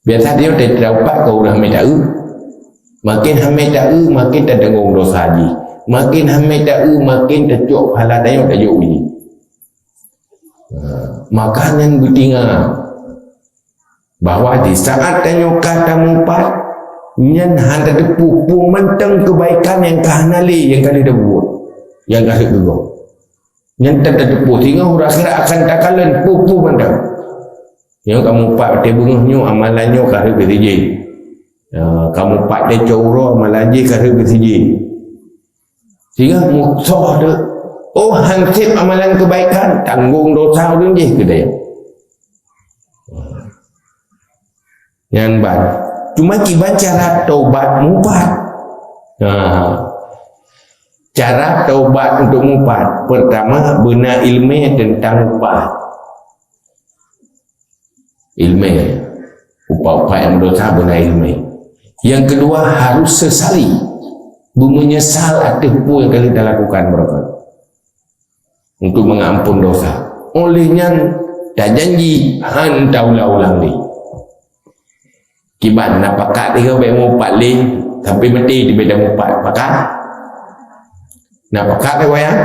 Biasa dia teudapat keu ureuëng hamé taeu. Makin hamé taeu, makin tatanggong dosa jih. Makin hamé taeu, makin tacok pahala tanyoe tajok jih. Ha, maka nyan beutinga bahwa di saat tanyoe ka tamupat, nyan hana tateupeue peue mantong keubaikan nyang ka hana lé nyang ka lheueh tabuet, nyang ka lheueh geugoe. Nyan tan tateupeue, singoh uroe akhirat akan takalon peue-peue mantong. Nyoe kamoe pat watée beungoh nyoe amalan nyoe ka rhot keu sijih. Ya, kamoe pat teucok uroe amalan jih ka rhot keu sijih. Singoh musoh teuh, oh, han sép amalan keubaikan, tanggong dosa ureuëng jih keudeh. Nyan ban. Cuma kiban cara tobat mupat. Ha. Cara tobat untuk mupat. Pertama, beuna iéleumé tentang mupat. Iéleumé. Upat-upat nyang dosa beuna iéleumé. Yang kedua, harus sesali. Beumeunyeusal ateueh peue nyang ka lheueh talakukan barokon. Untuk mengampun dosa. Oleh nyan, tajanji han taulang-ulang lé. Kiban na pakat tiga bèk mupat lé, sampai mati teuh beda mupat. Pakat? Na pakat lé wayang?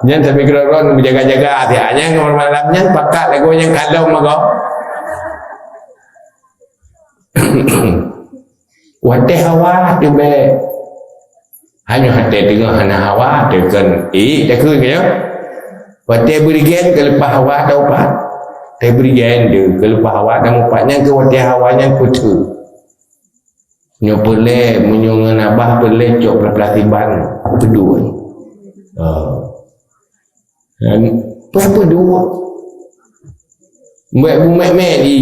Nyan sampai keudroe-droe meujaga-jaga hati. Nyan malam nyan pakat lagu nyang kalon magoe. Watée hawa teuh bèk. Hanya watée teungoh hana hawa teuh kon ék takheun nyoe. Watée beurigen keuleupah hawa teuh upat. Watée beurigen teuh keuleupah hawa teuh upat nyan keu watée hawa nyan peuteuh. Nyoe peureulée meunyoe ngon abah peureulée cok plah-plah siban peudua. Ha. Peue-peue dua. Mbek bu mek-mek di.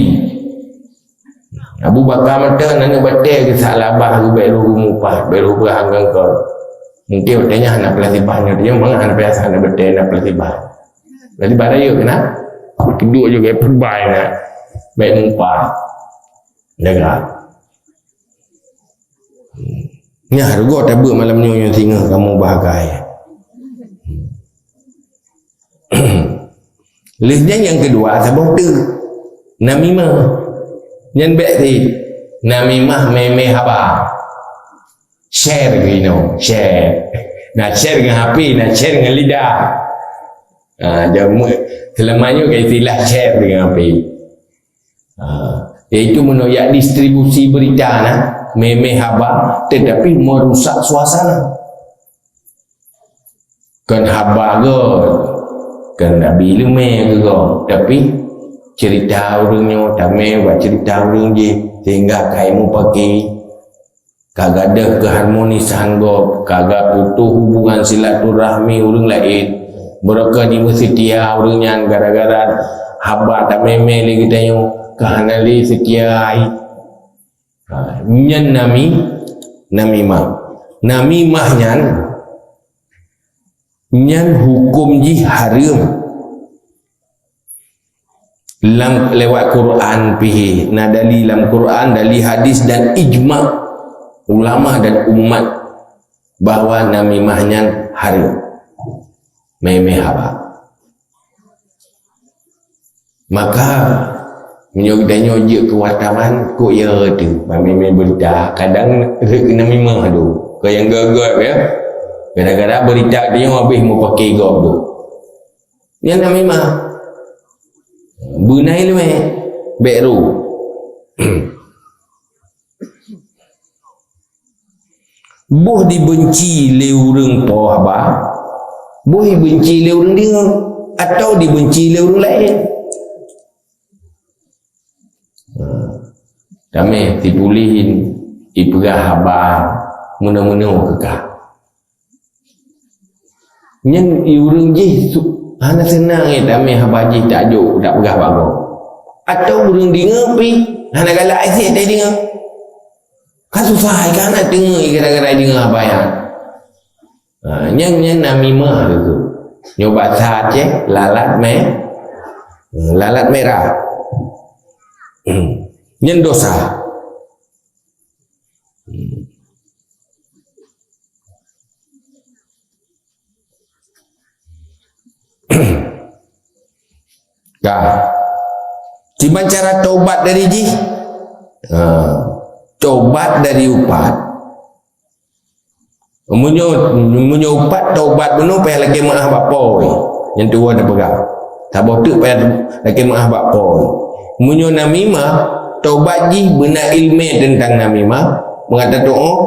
Abu Bakar mantong aneuk batée geusak labah geubek lheueh geumupah, bek lheueh beuhang gangkon. Mungkin watée nyan hana plasibah nyoe, dia mangat hana biasa aneuk batée na plasibah. Plasibah rayeuk keunan. Keuduk juga peubai na. Bek mupah. Jaga. Nyan rugoe tabeuet malam nyoe nyang singoh kamoe bahagai. Lheueh nyan nyang keudua saboh teuk. Namimah. Nyan bèk cit. Namimah mé-mé haba. Share geuh inoe, share. Na share ngon H P, na share ngon lidah. Ha, jameun selama nyoe ka istilah share ngon H P. Ha, yaitu meunoyak distribusi berita na, mé-mé haba, tetapi merusak suasana. Kon haba goe, kon Nabi Lumé keu goe, tapi cerita ureuëng nyoe tamé bak cerita ureuëng jih, sehingga ka imupaki, ka gadôh keuharmonisan gob, ka geuputoh hubungan silaturahmi ureuëng laén. Beureukat jimeuseutia ureuëng nyan gara-gara haba tamé-mé lé geutanyoe, ka hana lé seutia. Ha, nyan nami, namimah. Namimah nyan, nyan huköm jih hareuem. Lam, lewat Quran pih, na dali lam Quran, dali hadis dan ijma ulama dan umat bahwa namimah nyan hareuem. Mé-mé haba. Maka, meunyoe geutanyoe jeuet keu wartawan, kok ya teuh, mamé-mé beurita, kadang rhot keu namimah tu. Keu nyang gét-gét, ya. Gara-gara beurita geutanyoe habéh mupaki gob tu. Nyan namimah. Beuna iéleumé, bèk rhot. Boh dibenci lé ureuëng po haba, boh dibenci lé ureuëng deungoe, atawa dibenci lé ureuëng laén. Tamé sipuléh ipeugah haba meunoe-meunoe keu kah. Nyan ureuëng jih su-, hana seunang, eh, tamé haba jih tajok tapeugah bak gob. Atawa ureuëng deungoe pih hana galak, eh, sit teudeungoe. Ka susah, eh, ka hana deungoe, eh, gara-gara deungoe haba nyan. Ha, nyan, nyan namimah tu. Nyoe basa Aceh, lalat me-, lalat merah. Nyan dosa. Ka. Iban cara taubat dari jih. Ha. Taubat dari upat. Meunyoe, meunyoe upat taubat bunoe payah lakée meu'ah bak po. Nyang tuwoe tapeugah. Saboh teuk payah lakée meu'ah bak po. Meunyoe namimah, taubat jih beuna iéleumé teuntang namimah, meunan tatu'oh.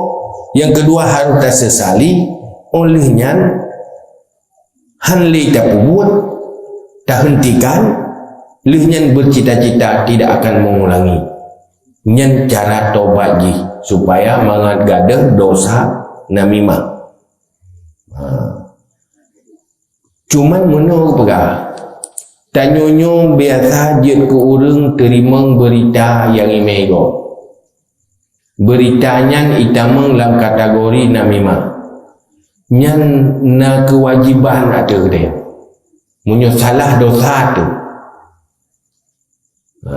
Nyang keudua harôh tasesali, óh lheueh nyan hán lé tapeubuet, tahentikan, lheueh nyan bercita-cita tidak akan mengulangi. Nyan cara tobat jih, supaya mangat gadôh dosa namimah. Ha. Cuman meunoe peugah, tanyoe nyoe biasa jeuet keu ureuëng teurimong beurita nyang imé gob. Beurita nyan itamong lam kategori namimah. Nyan na keuwajéban ateueh geutanyoe. Meunyoe salah dosa teuh. Ha,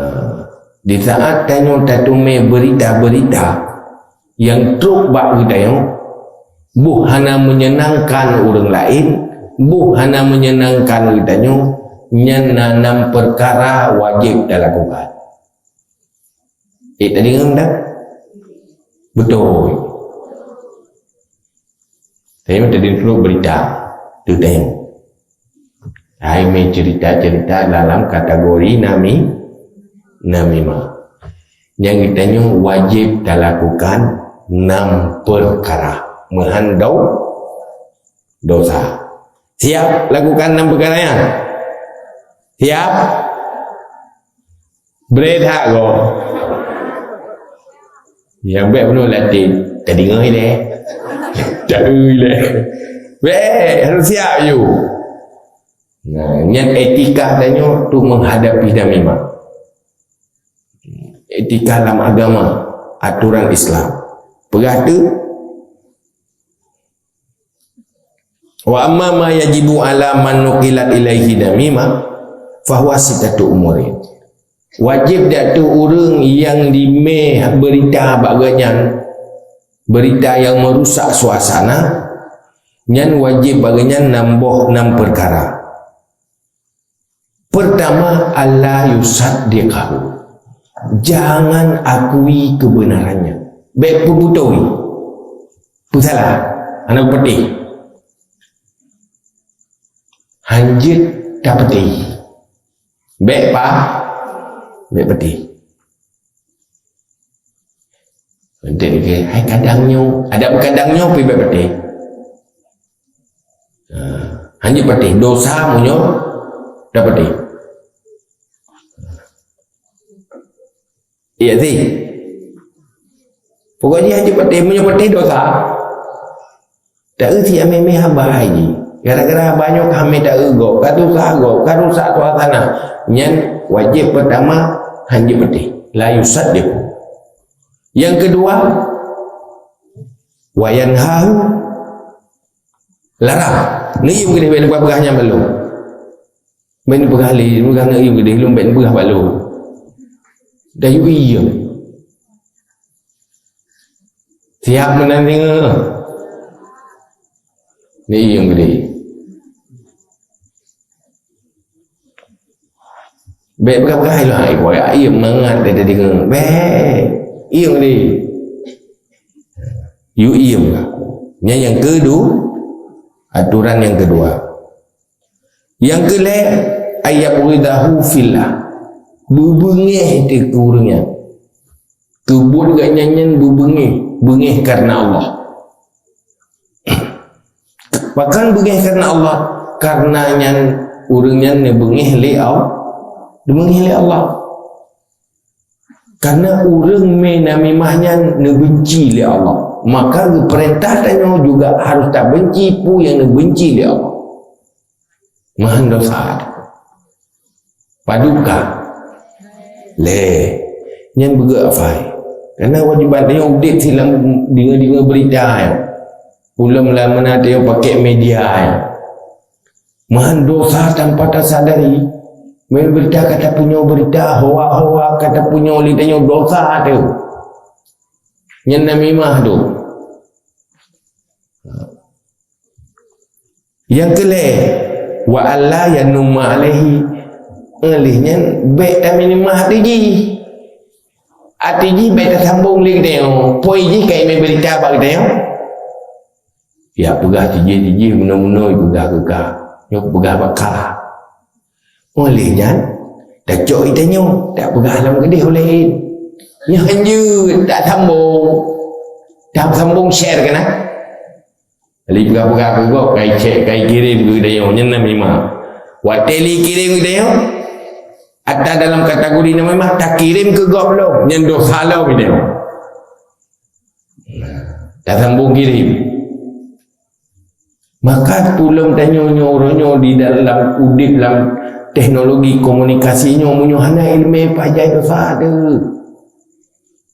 di saat tanyoe tateumé beurita-beurita nyang trok bak geutanyoe, boh hana meunyeunangkan ureuëng laén, boh hana meunyeunangkan geutanyoe, nyan na nam peukara wajéb talakukan. Eh, tadeungoe dak? Beutôi. Tanyoe tadi dulu beurita, tu tanyoe. Hai mé cerita-cerita dalam kategori nami, namimah. Nyang geutanyoe wajéb talakukan nam peukara meuhan do-, dosa. Siap lakukan nam peukara nyan? Siap? Bret hak gob. Nyang bék bunoe latih, tadeungoe ilée. Taeu ilée. Bék, harôh siap yue. Nah, nyan etika tanyoe tu menghadapi namimah. Etika lam agama, aturan Islam. Peugah tu, "Wa amma ma yajibu ala man nuqilat ilaihi namimah, fahuwa sittatu umurin." Wajéb di ateueh ureuëng nyang dimé beurita bak geuhnyan, beurita nyang meurusak suasana, nyan wajéb bak geuhnyan nam boh, nam peukara. Peurtama, alla yusaddiqahu. Jangan akui keubeunarannya. Bék peubeutôi. Peusalah. Hana peupatéh. Hanjeuet tapatéh. Bék pa-, bék patéh. Enteuk lagée, hai kadang nyoe, adak kadang nyoe pih bék patéh. Ha, hana patéh, dosa meunyoe tapatéh. Iya sih. Pokok jih hana patéh, meunyoe patéh dosa. Taeu si amé-amé haba hai jih. Gara-gara haba nyoe ka hamé taeu gob, ka susah gob, ka rusak suasana. Nyan wajéb peurtama hanjeuet patéh. La yusaddiqu. Nyang keudua, wa yanhahu, larang. Neuyue geudeh bék neupeugah nyan bak lôn. Bék neupeugah lé, neupeugah ngon ié geudeh lôn, bék neupeugah bak lôn. Dan yue ié. Siap meunan deungoe. Ni ié geudeh. Bék peugah-peugah ilôn hai, boh ié mangat tadi deungoe. Bék. Ié geudeh. Yue ié. Nyan nyang keudua, aturan nyang keudua. Nyang keulhée, ayyabghidahu fillah. Beubeungéh teuh keu ureuëng nyan. Keu buet geuhnyan nyan beubeungéh, beungéh kareuna Allah. Pakon beungéh kareuna Allah? Kareuna nyan ureuëng nyan neubeungéh lé Al-, neubeungéh lé Allah. Kareuna ureuëng mé namimah nyan neubeunci lé Allah. Maka geupeurintah tanyoe juga harôh tabeunci peue nyang neubeunci lé Allah. Meuhan dosa. Padub ka? Lé. Nyan beugét afai. Kareuna wajiban tanyoe udeb silam deungoe-deungoe beurita nyoe. Ulôn lam meunan tanyoe pakèk media nyoe. Meuhan dosa tanpa tasadari. Meubeurita ka tapunyô beurita, hoak-hoak ka tapunyô lé tanyoe dosa teuh. Nyan namimah teuh. Nyang keulhée, wa alla yanumma alaihi, Oleh nyan, bèk tameuneumah ateueh jih. Ateueh jih bèk tasambong lé geutanyoe. Poi jih ka imè beurita bak geutanyoe. Ya peugah tijih-tijih, meunoe-meunoe peugah keu ka. Nyoe peugah bak ka. Oleh nyan, tacok geutanyoe, tak peugah lam keudeh ulèe. Nyoe hanjeuet, tak sambong. Tak sambong share keunan. Lé peugah-peugah keu gob, kai cek, kai kirém keu geutanyoe, nyan namimah. Watèe lé kirém keu geutanyoe, ata dalam kategori namimah, takirém keu gob lom, nyan dosa lom geutanyoe. Tasambong kirém. Maka peue lom tanyoe nyoe uroe nyoe di dalam udép lam teknologi komunikasi nyoe, meunyoe hana ileumèe, pajan dosa teuh.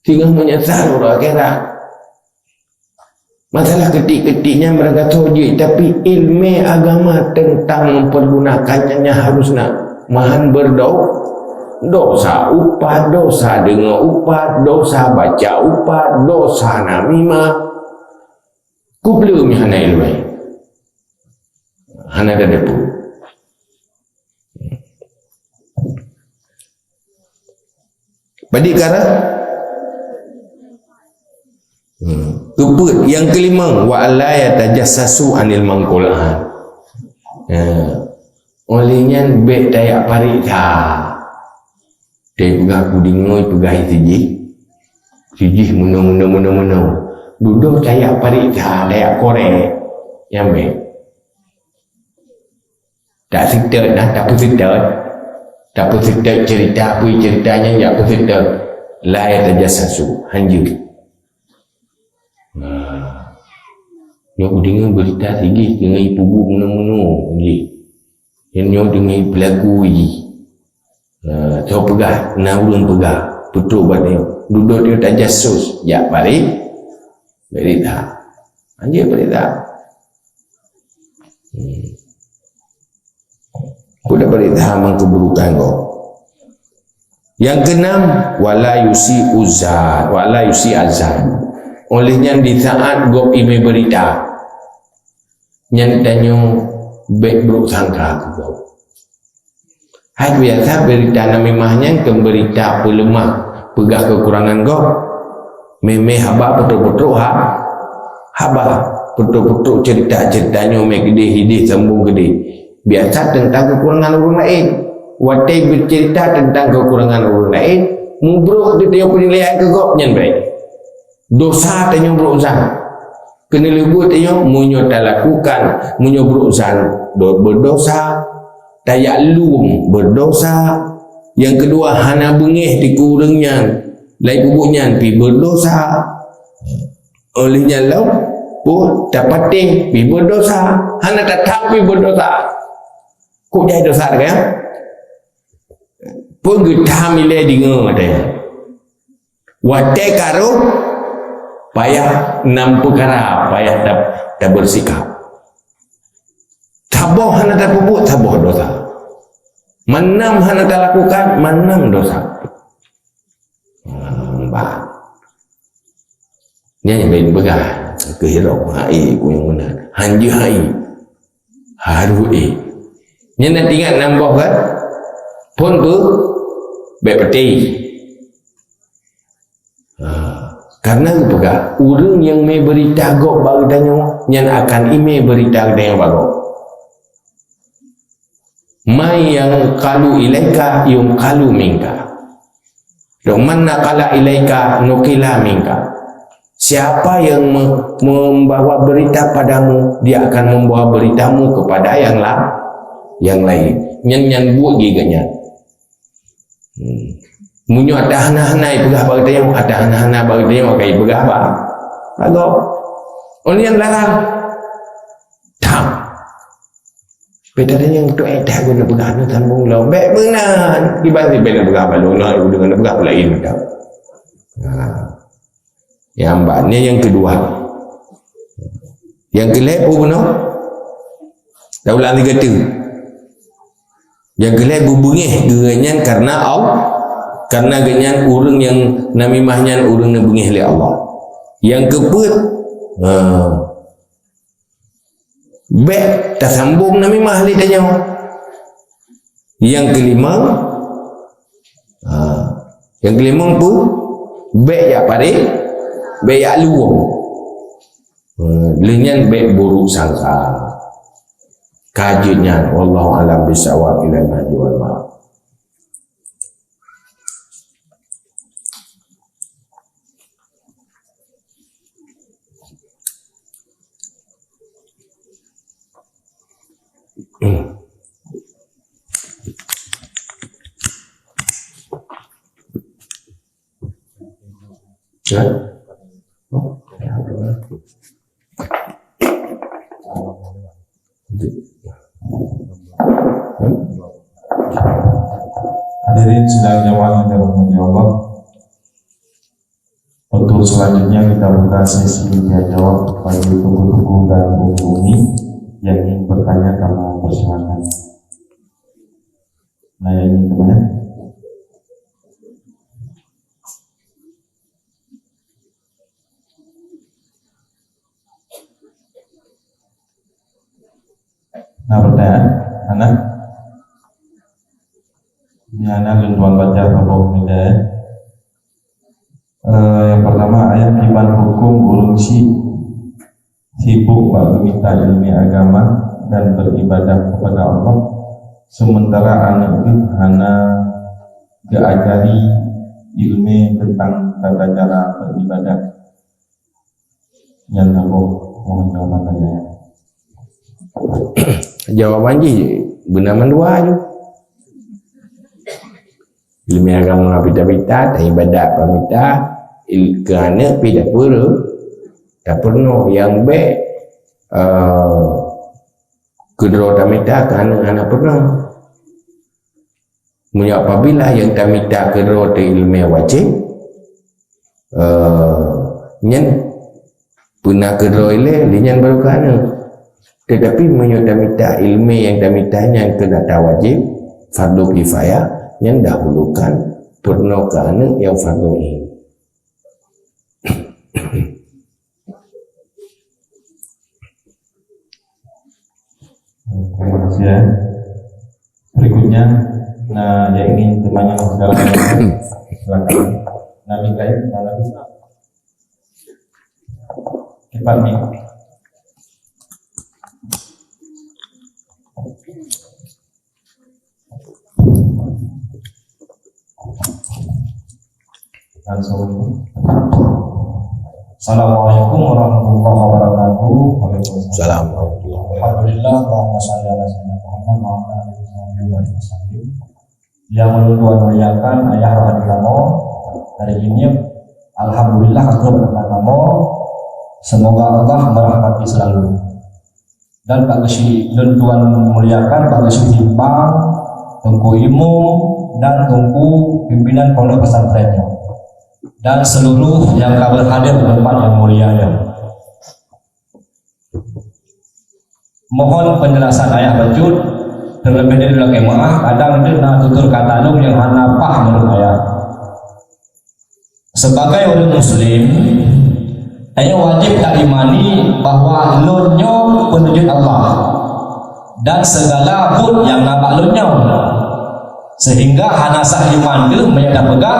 Singoh meunyeusal uroe akhirat. Masalah keutik-keutik nyan meuragasoe jeuet, tapi ileumèe agama teuntang mempergunakan nyan, nyan harus na. Meuhan beurdo-, dosa upat, dosa deungoe upat, dosa baca upat, dosa namimah. Kupeuleueh meuhana ileumèe. Hana tateupeue. Padum kara? Hmm. Keupeuet nyang keulimong, wa alla yatajassasu anil manqulat. Ha. Oleh nyan bèk tajak pareksa. Teupeugah kudeungoe peugah sijih. Sijih meunoe, meunoe, meunoe, meunoe. Dudoe tajak pareksa, tajak korek. Nyan bèk. Tak seutôt dah, tak peuseutôt. Tak peuseutôt cerita, peue cerita nyan jak peuseutôt. La yatajassasu, hanjeuet. Nah. Nyoe kudeungoe beurita sijih, deungoe ipubuet meunoe-meunoe jih. Nyoe deungoe ipeulagu jih. Nah, soe peugah, na ureueng peugah, peutrok bak nyoe. Dudoe nyoe tajassus, jak parek, beurita. Hanjeuet beurita. Hmm. Kuda bari tahamang keuburukan gob. Nyang keunam, wala yusi'u zan, wala yusi'a zan. Oleh nyan, di saat gob imè beurita, nyan tanyoe bèk brôk sangka keu gob. Hai biasa beurita namimah nyan keu beurita peuleumah, peugah keukurangan gob. Mè-mè haba peutrok-peutrok ha-, haba, peutrok-peutrok cerita-cerita nyoe mè keudeh ideh sambong keudeh. Biasa teuntang keukurangan ureueng laén. Watèe beucerita teuntang keukurangan ureueng laén, mubrôk teuh tanyoe peunilaian keu gob nyan bèk. Dosa tanyoe brôk zan. Keuneulheueh buet tanyoe, meunyoe talakukan, meunyoe brôk zan, do-, beurdosa. Tajak lom, beurdosa. Nyang keudua, hana beungèh dikeue ureueng nyan, lai peubuet nyan pih beurdosa. Óh lheueh nyan lom, peue, tapatéh pih beurdosa, hana tatham pih beurdosa. Kok jai dosa teuh, ya? Peue geutham ilèe deungoe watèe nyan? Watèe ka rôh, payah nam peukara, payah ta-, tabeursikap. Saboh hana tapeubuet, saboh dosa. Meunan hana talakukan, meunan dosa. Hmm, bah. Nyan nyang laén peugah, keuhirok hai ku nyang meunan. Hanjeuet hai. Harôh éh. Nyan na teuingat nam boh kan? Phôn peue? Bèk peutéh. Ha, karena geupeugah, ureueng nyang mè beurita gob bak geutanyoe, nyan akan imè beurita geutanyoe bak gob. Man yanqalu ilaika yunqalu minka. Dan man naqala ilaika nuqila minka. Siapa yang me-, membawa berita padamu, dia akan membawa beritamu kepada yang la-, yang lain. Nyan, nyan buet geuh geuh nyan. Hmm. Meunyoe ata hana-hana ipeugah bak geutanyoe, ata hana-hana bak geutanyoe ka ipeugah bak, bak gob. Ulôn nyang larang. Tham. Beda dengan tu, eh, dah guna peugah, na sambung lom. Bèk meunan. Kiban sibèk na peugah bak lôn, na ureueng na peugah bak laén, tau. Ha. Nyang ba, nyan nyang keudua. Nyang keulhèe peue bunoe? Taulang sigoe teuk. Nyang keulhèe beubeungèh geuh nyan karena Allah, karena geuh nyan ureueng nyang namimah nyan ureueng neubeungèh lé Allah. Nyang keupeuet, ha, bèk tasambong namimah lé tanyoe. Nyang keulimong, ha, nyang keulimong peue? Bèk jak paré, bèk jak luwong. Ha, lheueh nyan bèk buruk sangka. Ka jeuet nyan, wallahu a'lam bissawab, ilal mahdi wal ma'ab. Ya? Hadirin sidang jamaah yang dirahmati Allah. Untuk selanjutnya kita buka sesi tanya jawab bagi tubuh-tubuh dan bumi yang ingin bertanya, kamu persilakan. Nah, yang ingin bertanya. Nah, pertanyaan, Ana? Ini Ana lôn tuan baca saboh nilai. Eh, yang pertama, ayat kiban hukum ureuëng si-, sibuk bak geuminta ilmu agama dan beribadah kepada Allah, sementara aneuk geuh hana geuajari ilmu tentang tata cara beribadah. Nyan saboh, mohon jawaban dari Ayah. Jawaban jih beuna mandua ju. Ilmu agama pita-pita, dan ibadat pamita, il-, keu aneuk pih tapeureu-, tapeurunoe nyang bèk, eh, keudroe tamita keu aneuk hana peurunoe. Meunyoe apabila nyang tamita keudroe teuh ileumèe wajéb, eh, nyan peuna keudroe ilèe, lé nyan barô keu aneuk. Teutapi meunyoe tamita ileumèe nyang tamita nyan keu atra wajéb, fardu kifayah, nyan dahulukan peurunoe keu aneuk nyang fardu ain. Terima kasih, ya. Berikutnya, nah, yang ingin bertanya sekarang, silakan. Nabi Ibrahim, mana bisa? Cepat nih. Langsung. Assalamualaikum warahmatullahi wabarakatuh. Waalaikumsalam. Salam warahmatullahi wabarakatuh. Alhamdulillah, Allahumma shalli ala sayyidina Muhammad wa ala alihi wa sahbihi wa sallim. Yang ulôn tuan muliakan, ayah rohani kamoe, dari Binyep. Alhamdulillah, ka troh bak kamoe. Semoga Allah merahmati selalu. Dan bak geuchik lôn tuan muliakan, bak geuchik simpang, Teungku Imum, dan Teungku pimpinan pondok pesantren nyoe. Dan seluruh nyang ka berhadir di tempat nyang mulia nyoe. Mohon penjelasan ayah bacut, terlebih dari lagèe meu'ah, kadang deuh na tutur kata lôn nyang hana paih meunurot ayah. Sebagai ureueng muslim, tanyoe wajéb taimani bahwa lôn nyoe peuneujeuet Allah dan segala buet nyang na bak lôn nyoe. Sehingga hana sah iman deuh meunyoe tapeugah,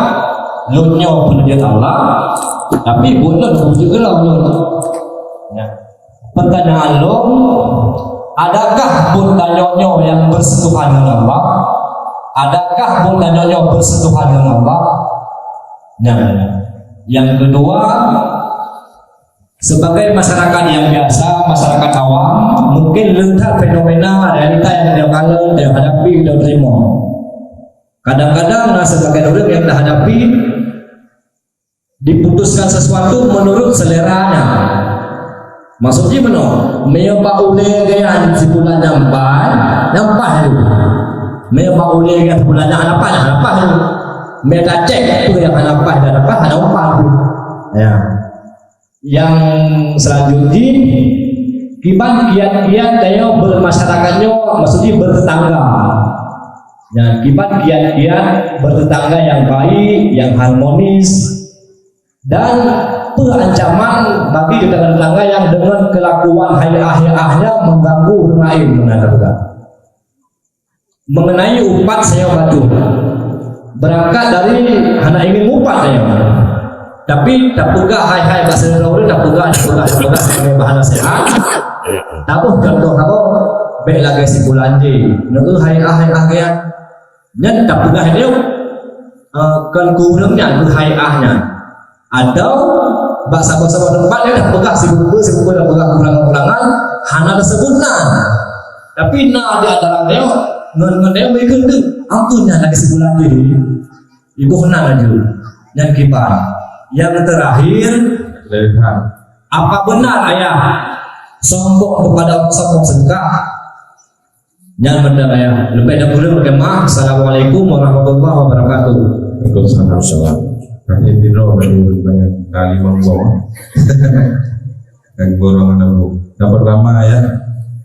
"Lôn nyoe peuneujeuet Allah, tapi buet lôn peuneujeuet lôn." Nah, pertanyaan lôn, adakah buet tanyoe nyoe nyang bersentuhan ngon Allah? Adakah buet tanyoe nyoe bersentuhan ngon Allah? Nah, yang kedua, sebagai masyarakat yang biasa, masyarakat awam, mungkin le that fenomena realita nyang tanyoe kalon, tanyoe hadapi, tanyoe teurimong. Kadang-kadang na sebagian ureueng nyang tahadapi diputuskan sesuatu menurut seleranya. Maksud jih meunoe, meunyoe bak ulèe geuh nyan si fulan nyan paih, nyan paih lé. Meunyoe bak ulèe geuh nyan si fulan nyan hana paih, hana paih lé. Meunyoe tacèk peue nyang hana paih dan hana paih, hana paih lé. Ya. Nyang seulanjut jih, kiban kiat-kiat tanyoe bermasyarakat nyoe, maksud jih bertetangga. Nyan, kiban kiat-kiat bertetangga nyang baik, nyang harmonis, dan peue ancaman bagi tetangga-tetangga nyang deungon kelakuan hai'ah-hai'ahnya mengganggu ureueng laén, meunan peugah. Mengenai upat sayang batu, berangkat dari hana ingin mupat sayang. Tapi tapeugah hai-hai bak sidroe ureueng, tapeugah, tapeugah, tapeugah sebagai bahan nasihat. Taboh contoh saboh, bèk lagèe si pulan jih. Neu hai ah, hai ah geuh. Nyan tapeugah nyoe, eh, kon keu ureueng nyan, keu hai ah nyan. Atau bak saboh-saboh teumpat nyan tapeugah sibuku-sibuku, tapeugah keurangan-keurangan, hana teuseubut na. Tapi na di antara nyoe ngon, ngon nyoe meukeunteuk, ampun nyan lagèe si pulan jih. Iboh na laju. Nyan kiban. Yang terakhir, Lehan. Apa benar ayah sombong kepada orang sombong sedekah? Nyan benar ayah. Leubeh dan kureueng bagaimana? Assalamualaikum warahmatullahi wabarakatuh. Waalaikumsalam. Nanti tidur dari banyak kali manggung. Dan borong ada bu. Yang pertama ya,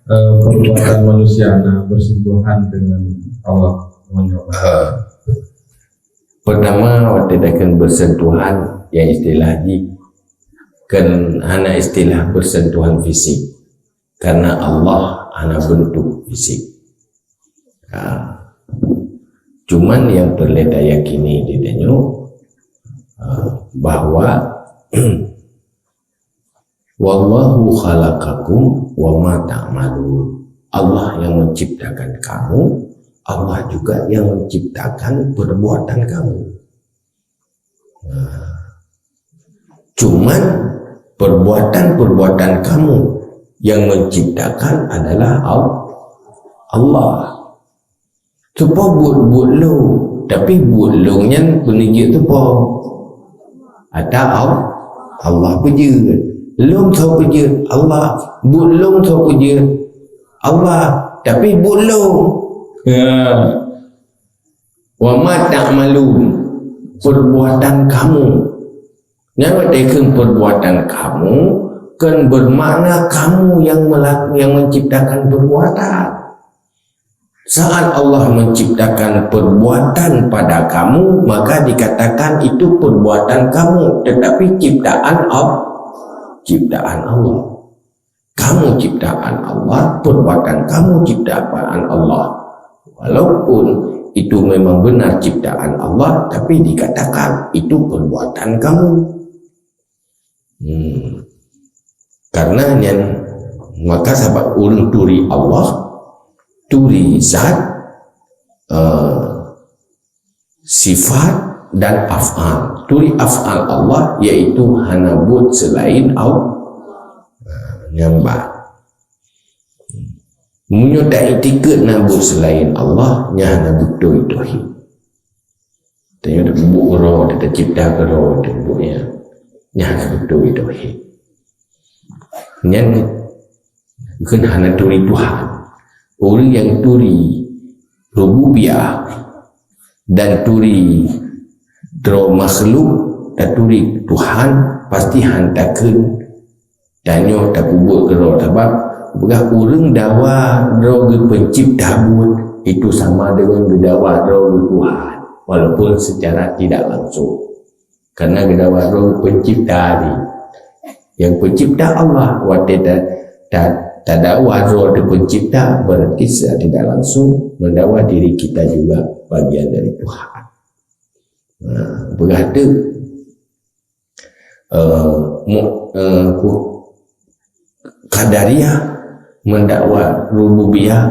eh, perbuatan manusia nah bersentuhan dengan Allah. Menyembah. Pertama, watèe takheun bersentuhan, yang istilah jih kan hana istilah bersentuhan fisik. Karena Allah hana bentuk fisik. Ha. Cuman yang perlu tayakini di tanyoe, ha, bahwa wallahu khalaqakum wa ma ta'malun. Allah yang menciptakan kamu, Allah juga yang menciptakan perbuatan kamu. Nah, cuman perbuatan-perbuatan kamu yang menciptakan adalah Al-, Allah. Teupo buet-buet lôn, tapi buet lôn nyan peuneujeuet teupo. Ata Al-, Allah peujeuet. Lôn soe peujeuet? Allah. Buet lôn soe peujeuet? Allah. Tapi buet lôn. Ya. Wa ma ta'malun, perbuatan kamu. Nyan watèe kheun perbuatan kamu, kan bermakna kamu yang melak-, yang menciptakan perbuatan. Saat Allah menciptakan perbuatan pada kamu, maka dikatakan itu perbuatan kamu, tetapi ciptaan Al-, ciptaan Allah. Kamu ciptaan Allah, perbuatan kamu ciptaan Allah. Walaupun itu memang benar ciptaan Allah, tapi dikatakan itu perbuatan kamu. Hmm. Karena nyan, maka sabab ureueng turi Allah, turi zat, eh, sifat dan af'al. Turi af'al Allah yaitu hana buet selain Allah. Nah, nyan bah. Meunyoe taiktikeuet na buet selain Allah, nyan hana beutôi tauhid. Tanyoe buet uroe, tacipta keudroe, buet nyan. Nyan hana beutôi tauhid. Nyan kheun hana turi Tuhan. Ureueng nyang turi rububiyah dan turi droe makhluk, taturi Tuhan, pasti han takheun tanyoe tapeubuet keudroe. Sabab peugah ureueng dawa droe geupeuncipta buet, itu sama dengan geudawa droe geutuhan, walaupun secara tidak langsung. Karena geudawa droe peuncipta tadi. Yang pencipta Allah, watèe ta-, ta-, tadawa droe teuh pencipta, berarti secara tidak langsung mendawa diri kita juga bagian dari Tuhan. Nah, peugah teuk, eh, mu-, eh, ku-, Qadariyah mendakwa rububiyah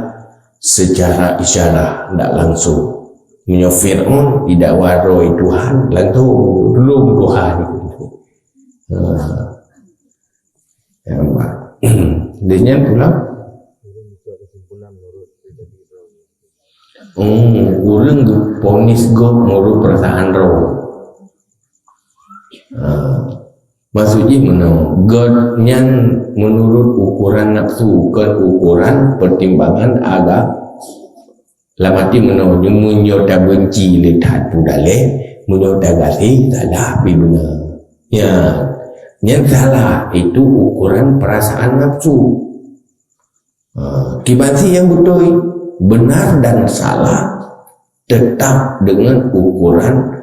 secara isyarah, ndak langsung. Meunyoe Fir'aun didakwa droe Tuhan, langsung lom Tuhan. Ha. Ya, Mak. Deh nyan pula. Hmm, ureueng geuponis gob meunurot peurasaan droe. Ha. Maksud jih meunoe, gob nyan meunurot ukuran nafsu, kon ukuran pertimbangan aga-, lam arti meunoe, meunyoe tabenci le that peue daleh, meunyoe tagaséh salah pih beuna. Ya, nyan salah, itu ukuran perasaan nafsu. Ha, kiban cit nyang beutôi, benar dan salah tetap dengan ukuran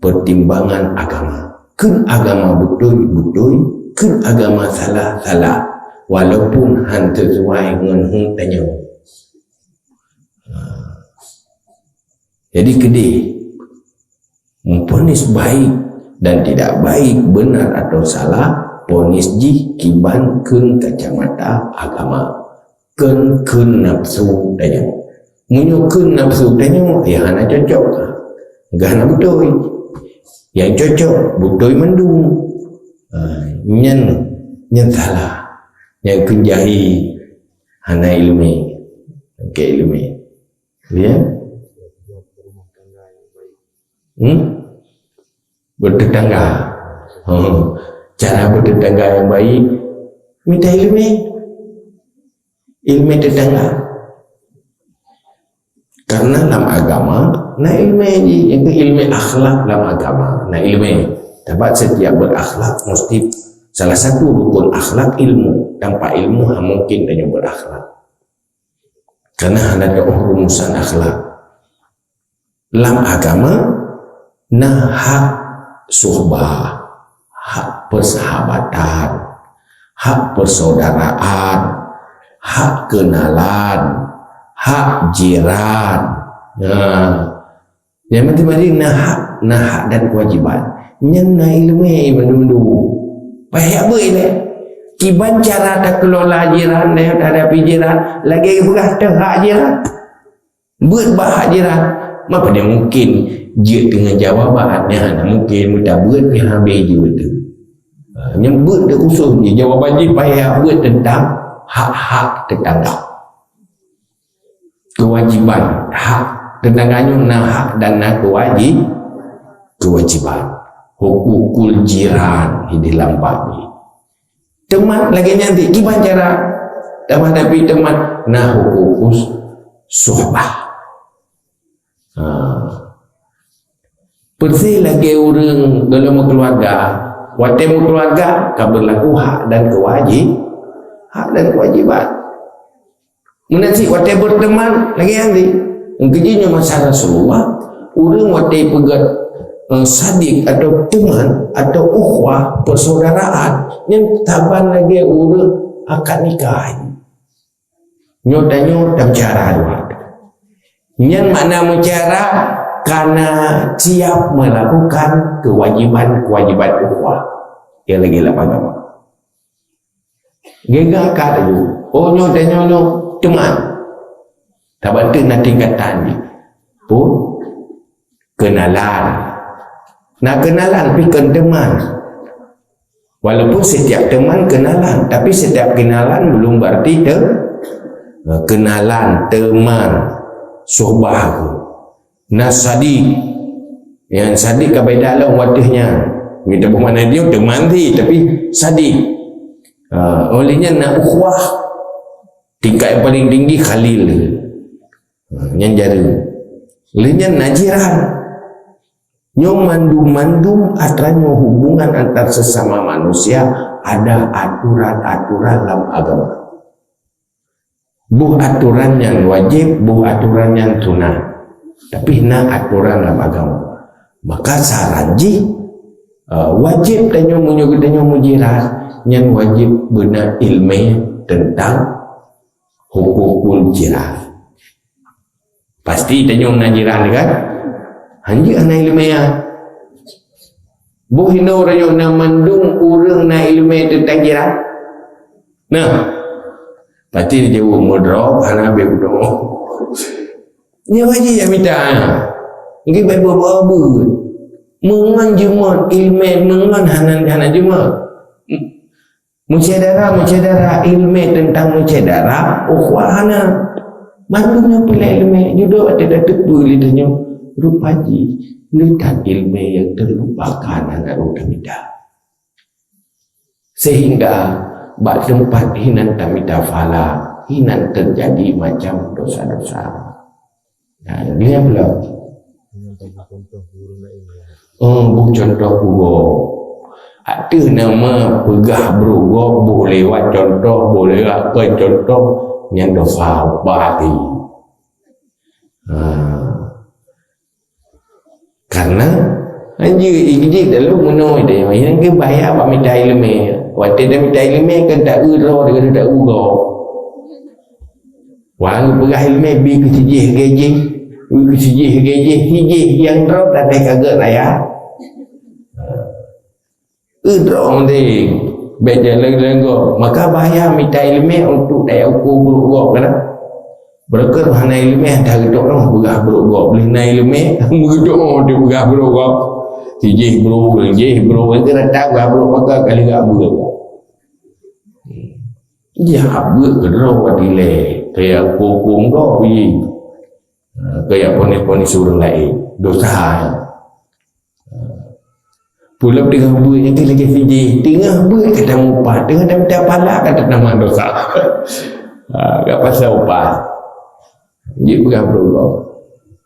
pertimbangan agama. Kheun agama beutôi, beutôi, kheun agama salah, salah, walaupun han sesuai ngon huköm tanyoe. Ha, Jadi keudeh, memvonis baik dan tidak baik, benar atau salah, vonis jih kiban kheun kacamata agama. Kheun, kheun nafsu tanyoe. Meunyoe kheun nafsu tanyoe, ya hana cocok. Gah hana beutôi. Nyang cocok, beutôi mandum. Ha, nyan, nyan salah. Nyang kheun jahé hana iéleumé. Oke, iéleumé. Ya? Hmm? Bertetangga. Oh, cara bertetangga yang baik, mita iéleumé. Iéleumé tetangga. Karena lam agama, na iéleumé jih, iaitu iéleumé akhlak lam agama, na iéleumé. Sebab setiap berakhlak mesti salah satu rukun akhlak ilmu. Tanpa ilmu, ha mungkin tanyoe berakhlak. Karena hana ada rumusan akhlak. Lam agama, na hak suhbah, hak persahabatan, hak persaudaraan, hak kenalan, hak jiran. Nah, nyang penting-penting na hak, na hak dan kewajiban. Nyan na iéleumé mandum-mandum. Payah beuet lé. Kiban cara takelola jiran, dan hadapi jiran, lagée peugah teuh hak jiran. Beuet bak hak jiran. Mapa dia mungkin jeuet deungon jawaban nyan? Hana mungkin, meutabeuet nyan habéh jeuet tu. Ha, nyan beuet teu khusos jih, jawaban jih payah beuet teuntang hak-hak tetangga. Kewajiban, hak tetangga nyoe na hak dan na kewaji-, kewajiban. Hukukul jiran di dalam bab ni. Teuma lagée nyan di kiban cara teuma, tapi teuma na hukukus suhbah. Ha. Persis lagée ureuëng dalam keluarga, watée meukeluarga ka berlaku hak dan kewajib, hak dan kewajiban. Meunan cit watée berteman lagée nyan di. Mungkin jih nyoe masa Rasulullah, ureuëng watée peugét, eh, sadiq atau teman atau ukhuwah persaudaraan, nyan saban lagée ureuëng akad nikah. Nyoe tanyoe tameucara dua. Nyan makna meucara kana siap melakukan kewajiban-kewajiban ukhuwah. Yang lagi lam agama. Geuga ka laju. Oh, nyoe dan nyoe, nyoe teman. Tabantu na tingkatan jih. Pun kenalan. Na kenalan, tapi kon teman. Walaupun setiap teman kenalan, tapi setiap kenalan belum berarti te-, kenalan, teman, sohbah. Na sadiq. Nyang sadiq ka beda lom wateuh nyan. Kita bermakna dia teman sih, tapi sadiq. Ha, oleh nyan na ukhuwah. Tingkat yang paling tinggi khalil. Ha, nyan jareung. Lheuh nyan na jiran. Nyoe mandum-mandum atra nyoe hubungan antar sesama manusia ada aturan-aturan lam agama. Boh aturan nyan wajéb, boh aturan nyan sunat. Tapi na aturan lam agama. Maka saran jih, eh, wajéb tanyoe meunyoe geutanyoe meujiran, nyan wajéb beuna iéleumé teuntang hukukul jiran. Pasti tanyoe na jiran kan? Hanjeuet hana iéleumé nyan. Boh hinoe tanyoe na mandum ureuëng na iéleumé teuntang jiran. Nah, pasti dijaweueb meudroe hana habéh udoe. Nyoe wajéb jak mita. Nggih, baik buet-buet. Meungon jeuet iéleumé, meungon hana, hana jeuet. Meusyedara-meusyedara, iéleumé teuntang meusyedara, ukhuwah hana. Mandum nyang peureulée iéleumé, judoe watée tateupeue lé tanyoe rupa jih, leutak iéleumé nyang teulupakan hana rhot tamita. Sehingga bak teumpat hinan tamita pahala, hinan teujadi macam dosa-dosa. Nah, lagée nyan pula. Oh, boh contoh bugo. Ateueh nama peugah bugo, boh lewat contoh, boh lewat kon contoh, nyan dosa ubah hati. Ha. Karena hanjeuet jih dalam meunoe deh, nyang keu bahaya bak mita iéleumé. Watée tamita iéleumé kan ta-eu droe, ta-eu bugo. Wang peugah iéleumé bi keu sijih lagée jih. Ui, sijih, sijih, sijih nyang droe taté ka gét raya. Ui, droe mending. Bèk jalan-jalan gob. Maka bahaya mita ileumèe untuk daya ukur brôk gob, kan? Beureukat hana ileumèe, dah geutok noh, peugah brôk gob. Lheuh na ileumèe, meudoa di peugah brôk gob. Sijih brôk, jih brôk, keu rata peugah brôk, maka kali gak brôk gob. Jah beuet keudroe dilèe, kaya huköm gob jih. Ha, kaya ponis-ponis ureueng laén. Dosa. Pulop teungoh beuet nyan lagèe sijih. Teungoh beuet ka tameupat, teungoh tamita pala ka tatamah dosa. Ha, gak pasal upat. Jih peugah brôk gob.